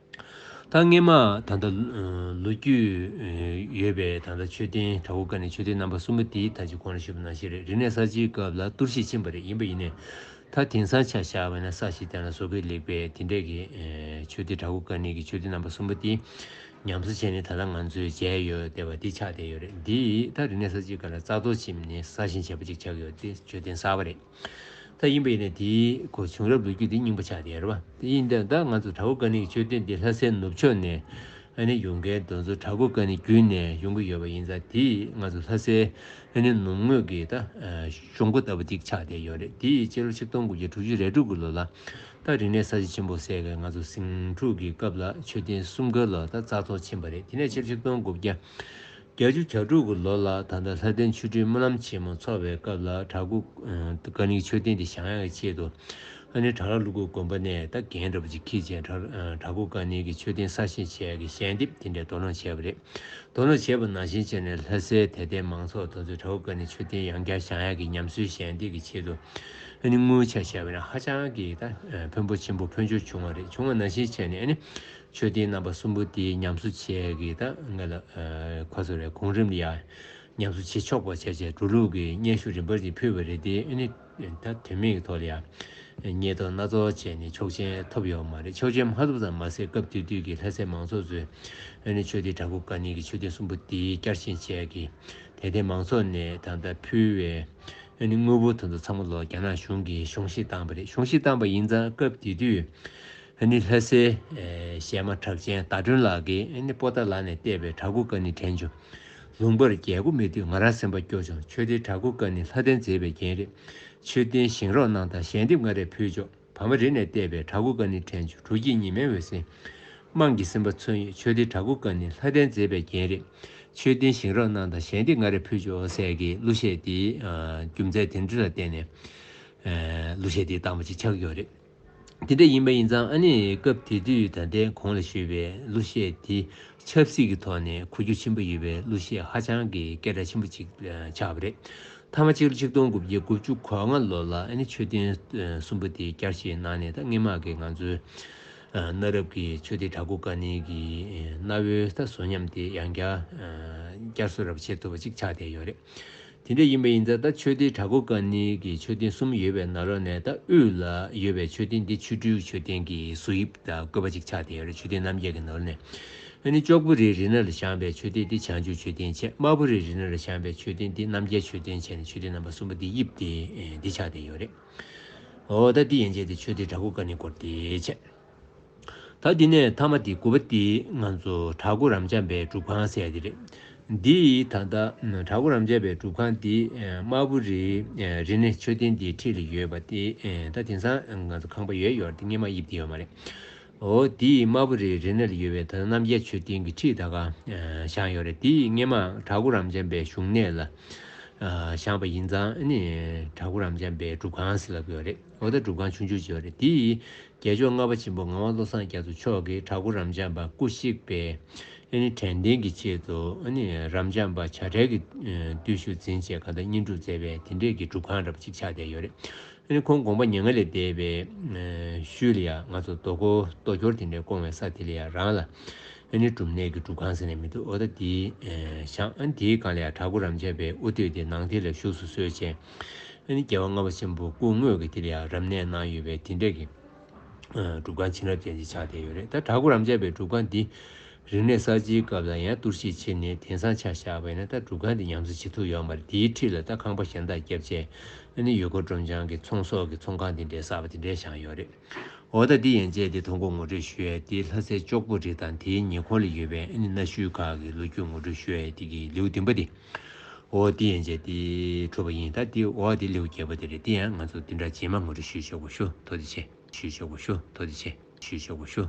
ད་སྔས་མ་ད་ལྟ་ལོ་རྒྱུས་ཡོད་པའི་ད་ལྟ་མཆོད་རྟེན། བྲག་འགོ་ཀ་ནི་མཆོད་རྟེན་རྣམ་པ་གསུམ་པོ་དེ་ད་ཅི་གོང་ལ་ཞུས་པ་ནང་བཞིན་རེད། རིག་གནས་གསར་བརྗེའི་སྐབས་ལ་གཏོར་བཤིག་ཕྱིན་པ་རེད། ཡིན་པ་ཡིན་ནའི་ད་དེང་སང་ཆ་བཞག་པ་ན་ས་གཞི་སྟེང་ལ་བཟོ་བཀོད་ལེགས་པའི་དེ་འདྲས་ཀྱི་མཆོད་རྟེན། བྲག་འགོ་ཀ་ནི་གི་མཆོད་རྟེན་རྣམ་པ་གསུམ་པོ་དེ་ཉམས་གསོ་བྱས་ནས་ད་ལྟ་ང་ཚོས་མཇལ་ཡོད་བསྡད་པ་དེ་ཆགས་བསྡད་ཡོད་རེད། འདི་ད་རིག་གནས་གསར་བརྗེའི་སྐབས་ལ་རྩ་གཏོར་ཕྱིན་ནས་གསར་བཞེངས་བྱས་པ་ཅིག་ཆགས་ཡོད་དེ། མཆོད་རྟེན་གསར་པ་རེད། ད་ཡིན་པ་ཡིན་ནའི་དེའི་གོ་བྱུང་རབས་ལོ་རྒྱུས་དེ་རྙིང་པ་ཆགས་བསྡད་ཡོད་རེད་པ། དེ་ཡིན་ད་ད་ང་ཚོ་བྲག་འགོ་ཀ་ནི་གི་མཆོད་རྟེན་དེ་ལྷ་སའི་ནུབ་ཕྱོགས་ནས་ཨ་ནི་ཡོང་མཁན་དེ་ཚོ་བྲག་འགོ་ཀ་ནི་བརྒྱུད་ནས་ཡོང་གི་ཡོད་པ་ཡིན་ཙང་། དེ་ང་ཚོ་ལྷ་སའི་ཨ་ནི་ནུབ་ངོས་ཀྱི་ད་གཞུང་སྒོ་ལྟ་བུ་དེ་ཆགས་བསྡད་ཡོད་རེད། དེ་ཡི་ཕྱི་ལོ་ཆིག་སྟོང་དགུ་བརྒྱ་དྲུག་ཅུ་རེ་དྲུག་གི་ལོ་ལ་ད་རིག་གནས་གསར་བརྗེ་ཆེན་པོ་ཟེར་མཁན་ང་ཚོ་ཟིང་འཁྲུག་གི་སྐབས་ལ་མཆོད་རྟེན་གསུམ་ཀ་ལ་ད་རྩ་གཏོར་ཕྱིན་པ་རེད། དེ་ནས་ཕྱི་ལོ་ཆིག་སྟོང་དགུ་བརྒྱ་བརྒྱད་ཅུ་གྱ་དྲུག་གི་ལོ་ལ་ད་ལྟ་ལྷ་ལྡན་ཆོ་འཕྲུལ་སྨོན་ལམ་ཆེན་མོ་འཚོགས་པའི་སྐབས་ལ་བྲག་འགོ་ཀ་ནི་མཆོད་རྟེན་དེ་བཞེངས་ཡག་གི་ཆེད་དུ་ཨ་ནི་བྲག་ར་ཀླུ་སྒོ་དགོན་པ་ནས་ད་འགན་འདྲ་པོ་ཅིག་འཁྱེར་བྱས། བྲག་བྲག་འགོ་ཀ་ནི་གི་མཆོད་རྟེན་གསར་བཞེངས་བྱེད་ཡག་གི་ཞལ་འདེབས་དེ་འདྲ་དོ་སྣང་བྱས་པ་རེད། དོ་སྣང་བྱས་པ་ནང་བཞིན་བྱས་ནས་ལྷ་སའི་དད་ལྡན་མང་ཚོགས་དེ་ཚོས་བྲག་འགོ་ཀ་ནི་མཆོད་རྟེན་ཡང་བསྐྱར་བཞེངས་ཡག་གི་ཉམས་གསོའི་ཞལ་འདེབས་ཀྱི་ཆེད་དུ་ཨ་ནི་དངུལ་ཆ་བཞག་པ་ཡིན་ན་ཧ་ཅང་གི་ད་ཕོན་པོ་ཆེན་པོ་ཕོན་ཆེ་བྱུང་བ་རེད། བྱུང་བ་ནང་བཞིན་བྱས་ནས་ཨ་ནི། མཆོད་རྟེན་རྣམ་པ་གསུམ་པོ་དེ་ཉམས་གསོ་བྱས་ཀྱི་ད་ང་ལ་ཁ་སོ་རེ་གོང་རིམ་ལ་ཡ་ཉམས་གསོ་བྱེད་ཆོག་པ་བྱས་བྱས་འགྲོ་ལུགས་ཀྱི་སྙན་ཞུ་རིམ་པར་ཅིག་ཕུལ་བ་རེད་དེ། ཨ་ནི་ད་དོན་མེད་ཀྱི་ཐོག་ལ་ཡ་སྙད་ཐོག་སྣ་ཚོགས་བྱས་ནས་ཆོག་མཆན་ཐོབ་ཡོད་མ་རེད། ཆོག་མཆན་མ་ཐོབ་ཙམ་མ་ཟད་སྐབས་དེ་དུས་ཀྱི་ལྷ་སའི་མང་ཚོགས་ཚོས་ཨ་ནི་མཆོད་རྟེན་བྲག་ཕུག་ཀ་ནི་གི་མཆོད་རྟེན་གསུམ་པོ་དེ་བསྐྱར་བཞེངས་བྱས་ཀྱི་དད་ལྡན་མང་ཚོགས་ནས་ད་ལྟ་ཕུལ་བའི་ཨ་ནི་དངོས་པོ་དེ་ཚོ་ཚང་མ་ལོ་རྒྱ་ནག་གཞུང་གིས་གཞུང་བཞེས་བཏང་པ་རེད། གཞུང་བཞེས་བཏང་པ་ཡིན་ཙང་སྐབས་དེ་དུས་ཨ་ནི་ལྷ་སའི་ཨེ་གཞས་མ་གྲགས་ཅན་ཟླ་སྒྲོན་ལགས་ཀྱིས་ཨ་ནི་པོ་ཏཱ་ལ་ནས་བལྟས་པའི་བྲག་ཕུག་ཀ་ནི་དྲན་བྱུང་། ལུང་པར་རྒྱལ་སྒོ་མེད་དུས་ང་རང་སེམས་པ་སྐྱོ་བྱུང་། མཆོད་རྟེན་བྲག་ཕུག་ཀ་ནི་ལྷ་ལྡན་མཛེས་པའི་རྒྱན་རེད། མཆོད་རྟེན་བཞེངས་རོགས་གནང་དང་། ཞལ་འདེབས་ང་རས་ཕུལ་ཆོག། བ་མ་རི་ནས་བལྟས་པའི་བྲག་ཕུག་ཀ་ནི་དྲན་བྱུང་། དྲོ་སྐྱིད་ཉི་མའི་འོད་ཟེར། དམངས་ཀྱི་སེམས་པ་མཚོན་ཡོད། མཆོད་རྟེན་བྲག་ཕུག་ཀ་ནི་ལྷ་ལྡན་མཛེས་པའི་རྒྱན་རེད། མཆོད་རྟེན་བཞེངས་རོགས་གནང་དང་། ཞལ་འདེབས་ང་རས་ཕུལ་ཆོག་ཟེར་གྱི་གླུ་གཞས་དེ་ཨ་རྒྱུ་མཚན་དེ་འདྲ་ལ་བརྟེན་ནས་ཨ་གླུ་གཞས་དེ་བཏང་བ་ཅིག་ཆགས་ཡོད་རེད། དེ་འདྲ་ཡིན་པ་ཡིན་ཙང་ཨ་ནི་སྐབས་དེ་དུས་ད་ལྟའི་གོང་ལ་ཞུས་པའི་གླུ་གཞས་དེ་ཆབ་སྲིད་ཀྱི་ཐོག་ནས་གོ་རྒྱུ་ཆེན་པོ་ཡོད་པའི་གླུ་གཞས་ཧ་ཅང་གི་སྐད་གྲགས་ཆེན་པོ་ཅིག་ཆགས་པ་རེད། མཐའ་མ་ཕྱི་ལོ་ཆིག་སྟོང་དགུ་བརྒྱ་དགུ་བཅུ་གོ་ལྔ་ལོ་ལ་ཨ་ནི་མཆོད་རྟེན་གསུམ་པོ་དེ་བསྐྱར་བཞེངས་གནང་ནས་ད་སྔོན་མ་གི་ང་ཚོའི་གནའ་རབས་ཀྱི་མཆོད་རྟེན་བྲག་ཕུག་ཀ་ནི་གི་གནའ་བོའི་ད་བཟོ་ཉམས་དེ་ཡང་བསྐྱར་བསྐྱར་གསོ་ར་བྱེད་ཐུབ་པ་ཅིག་ཆགས་བསྡད་ཡོད་རེད། དེ་འདྲ་ཡིན་པ་ཡིན་ཙང་ད་མཆོད་རྟེན་བྲག་ཕུག་ཀ་ནི་གི་མཆོད་རྟེན་གསུམ་ཡོད་པའི་ནང་ལོགས་ནས་ད་དབུས་ལ་ཡོད་པའི་མཆོད་རྟེན་འདི་ཆོ་འཕྲུལ་མཆོད་རྟེན་གྱི་བཟོ་དབྱིབས་དང་བཀོད་པ་ཅིག་ཆགས་བསྡད་ཡོད་རེད། མཆོད་རྟེན་རྣམ་རྒྱལ་གྱི་ནང་ལོགས་ནས། ཨ་ནི་ལྕོག་པོ་རིའི་རི་ནགས་ལ་བཞེངས་པའི་མཆོད་རྟེན་འདི་བྱང་ཆུབ་མཆོད་རྟེན་བྱས། དམར་པོ་རིའི་རི་ནགས་ལ་བཞེངས་པའི་མཆོད་རྟེན་འདི་རྣམ་རྒྱལ་མཆོད་རྟེན་བྱས་ནས་མཆོད་རྟེན་རྣམ་པ་གསུམ་པོ་འདི་དབྱིབས་དེ་འདི་ཆགས་བསྡད་ཡོད་རེད། འོ་ད་འདི་ཡན་ཆད་དེ་མཆོད་རྟེན་བྲག་ཕུག་ཀ་ནི་སྐོར་དེ་བྱས། ད་འདི་ནས་མཐའ་མ་དེ་དགུ་པ་དེ་ང་ཚོ་བྲག་སྐུ་རབ་འབྱམས་པའི་སྒྲུབ་ཁང་ཟེར་ཡ་དེ་རེད། འདི་ད་ལྟ་བྲག་སྐུ་རབ་འབྱམས་པའི་སྒྲུབ་ཁང་འདི་དམར་པོ་རིའི་རི་ནས་མཆོད་རྟེན་འདིའི་འཁྲིས་ལ་ཡོད་པ་དེ་ད་དེང་སང་ང་ཚོ་ཁང་པ་ཡོད་ཡོད་རེད། དེ་སྔོན་མ་དབྱིབས་དེ་ཡོད་མ་རེད། འོ་དེའི་དམར་པོ་རིའི་རི་ནགས་ལ་ཡོད་པའི་ད་རྣམ་རྒྱལ་མཆོད་རྟེན་གྱི་འཁྲིས་ད་ག་བཞེངས་ཡོད་རེད། དེའི་སྔོན་མ་བྲག་སྐུ་རབ་འབྱམས་པའི་བཞུགས་གནས་ལ་བཞེངས་པ་ཡིན་ཙང་ཨ་ནི་བྲག་སྐུ་རབ་འབྱམས་པའི་སྒྲུབ་ཁང་ཟེར་ལབ་ཀྱི་ཡོད་རེད། འོ་ད་སྒྲུབ་ཁང་ཆུང་ཆུང་ཅིག་ཡོད་རེད། དེའི་རྒྱལ་མཆོག་ལྔ་པ་ཆེན་པོ་ངག་དབང་བློ་བཟང་རྒྱ་མཚོ་མཆོག་གིས་བྲག་སྐུ་རབ་འབྱམས་པ་སྐུ་གཤེགས་པའི་ཨ་ནི་དྲན་རྟེན་གྱི་ཆེད་དུ་ཨ་ནི་རབ་འབྱམས་པ་བྱ་བྲལ་གྱི་བརྟུལ་ཞུགས་འཛིན་བྱས་གང་ལྟར་བསྙེན་སྒྲུབ་མཛད་པའི་དེ་འདྲས་ཀྱི་སྒྲུབ་ཁང་འདྲ་པོ་ཅིག་ཆགས་བསྡད་ཡོད་རེད། ཨ་ནི་ཁོང་དགོངས་པ་མྱ་ངན་ལས་འདས་པའི་ཤུལ་ལ་ཡང་ང་ཚོ་རྡོ་སྐོར་རྡོ་སྐྱོར་དེ་འདྲའི་སྐོང་བའི་ས་དེ་ལ་ཡང་རང་ལ་ཨ་ནི་སྒྲུབ་གནས་ཀྱི་སྒྲུབ་ཁང་ཟེར་ནས་མི་འདུག་འོ་ད་དེའི་བཞེངས། ཨ་ནི་དེའི་སྒང་ལ་ཡང་བྲག་སྐུ་རབ་འབྱམས་པའི་དབུ་སྟོད་དེ་ནང་དེ་ལ་བཞུགས་སུ་གསོལ་བྱས། ཨ་ནི་རྒྱལ་བ་ལྔ་པ་ཆེན་པོ་སྐུ་དངོས་ཀྱི་དེ་ལ་ཡང་རབ་གནས་གནང་ཡོད་པའི་དེ་འདྲས་ཀྱི་སྒྲུབ་ཁང་བྱིན་རླབས་ཅན་ཅིག་ཆགས་བསྡད་ཡོད་རེད། ད་བྲག་སྐུ་རབ་འབྱམས་པའི་སྒྲུབ་ཁང་འདི་རིག་གནས་གསར་བརྗེའི་སྐབས་ལ་ཡང་བསྟོར་ཞིང་ཕྱིར་ནས་དེང་སང་ཆ་བཞག་པ་ཡིན་ན་ད་སྒྲུབ་ཁང་འདི་ཉམས་གསོ་བྱེད་ཐུབ་ཡོད་མ་རེད། དེའི་འཁྲིས་ལ་ད་ཁང་པ་གཞན་དག་བརྒྱབ་བྱས་ཨ་ནི་ཡུལ་སྐོར་སྤྲོ་འཆམ་གྱི་ཚོང་ཟོག་གི་ཚོང་ཁང་དེ་འདྲའི་གསར་པ་དེ་འདྲའི་བཞེངས་ཡོད་རེད། འོ་ད་འདི་ཡན་ཆད་དེ་ཐོ་འགོད་ངོ་སྤྲོད་ཞུ་ཡས་དེ་ལྷ་སའི་ལྕོག་པོ་རི་དང་དེའི་ཉེ་འཁོར་ལ་ཡོད་པའི་ཨ་ནི་གནའ་ཤུལ་ཁག་གི་ལོ་རྒྱུས་ངོ་སྤྲོད་ཞུ་ཡས་དེ་གི་ལེའུ་བདུན་པ་དེ། འོ་དེ་ཡན་ཆད་དེ་གྲུབ་པ་ཡིན། ད་དེ་འོ་དེ་ལེའུ་བརྒྱད་པ་དེ་རེད། དེ་ཡང་ང་ཚོ་དེ་འདྲ་རྗེས་མ་ངོ་སྤྲོད་ཞུས་ཆོག་པ་ཞུ། ཐུགས་རྗེ་ཆེ། ཞུས་ཆོག་པ་ཞུ། ཐུགས་རྗེ་ཆེ། ཞུས་ཆོག་པ་ཞུ།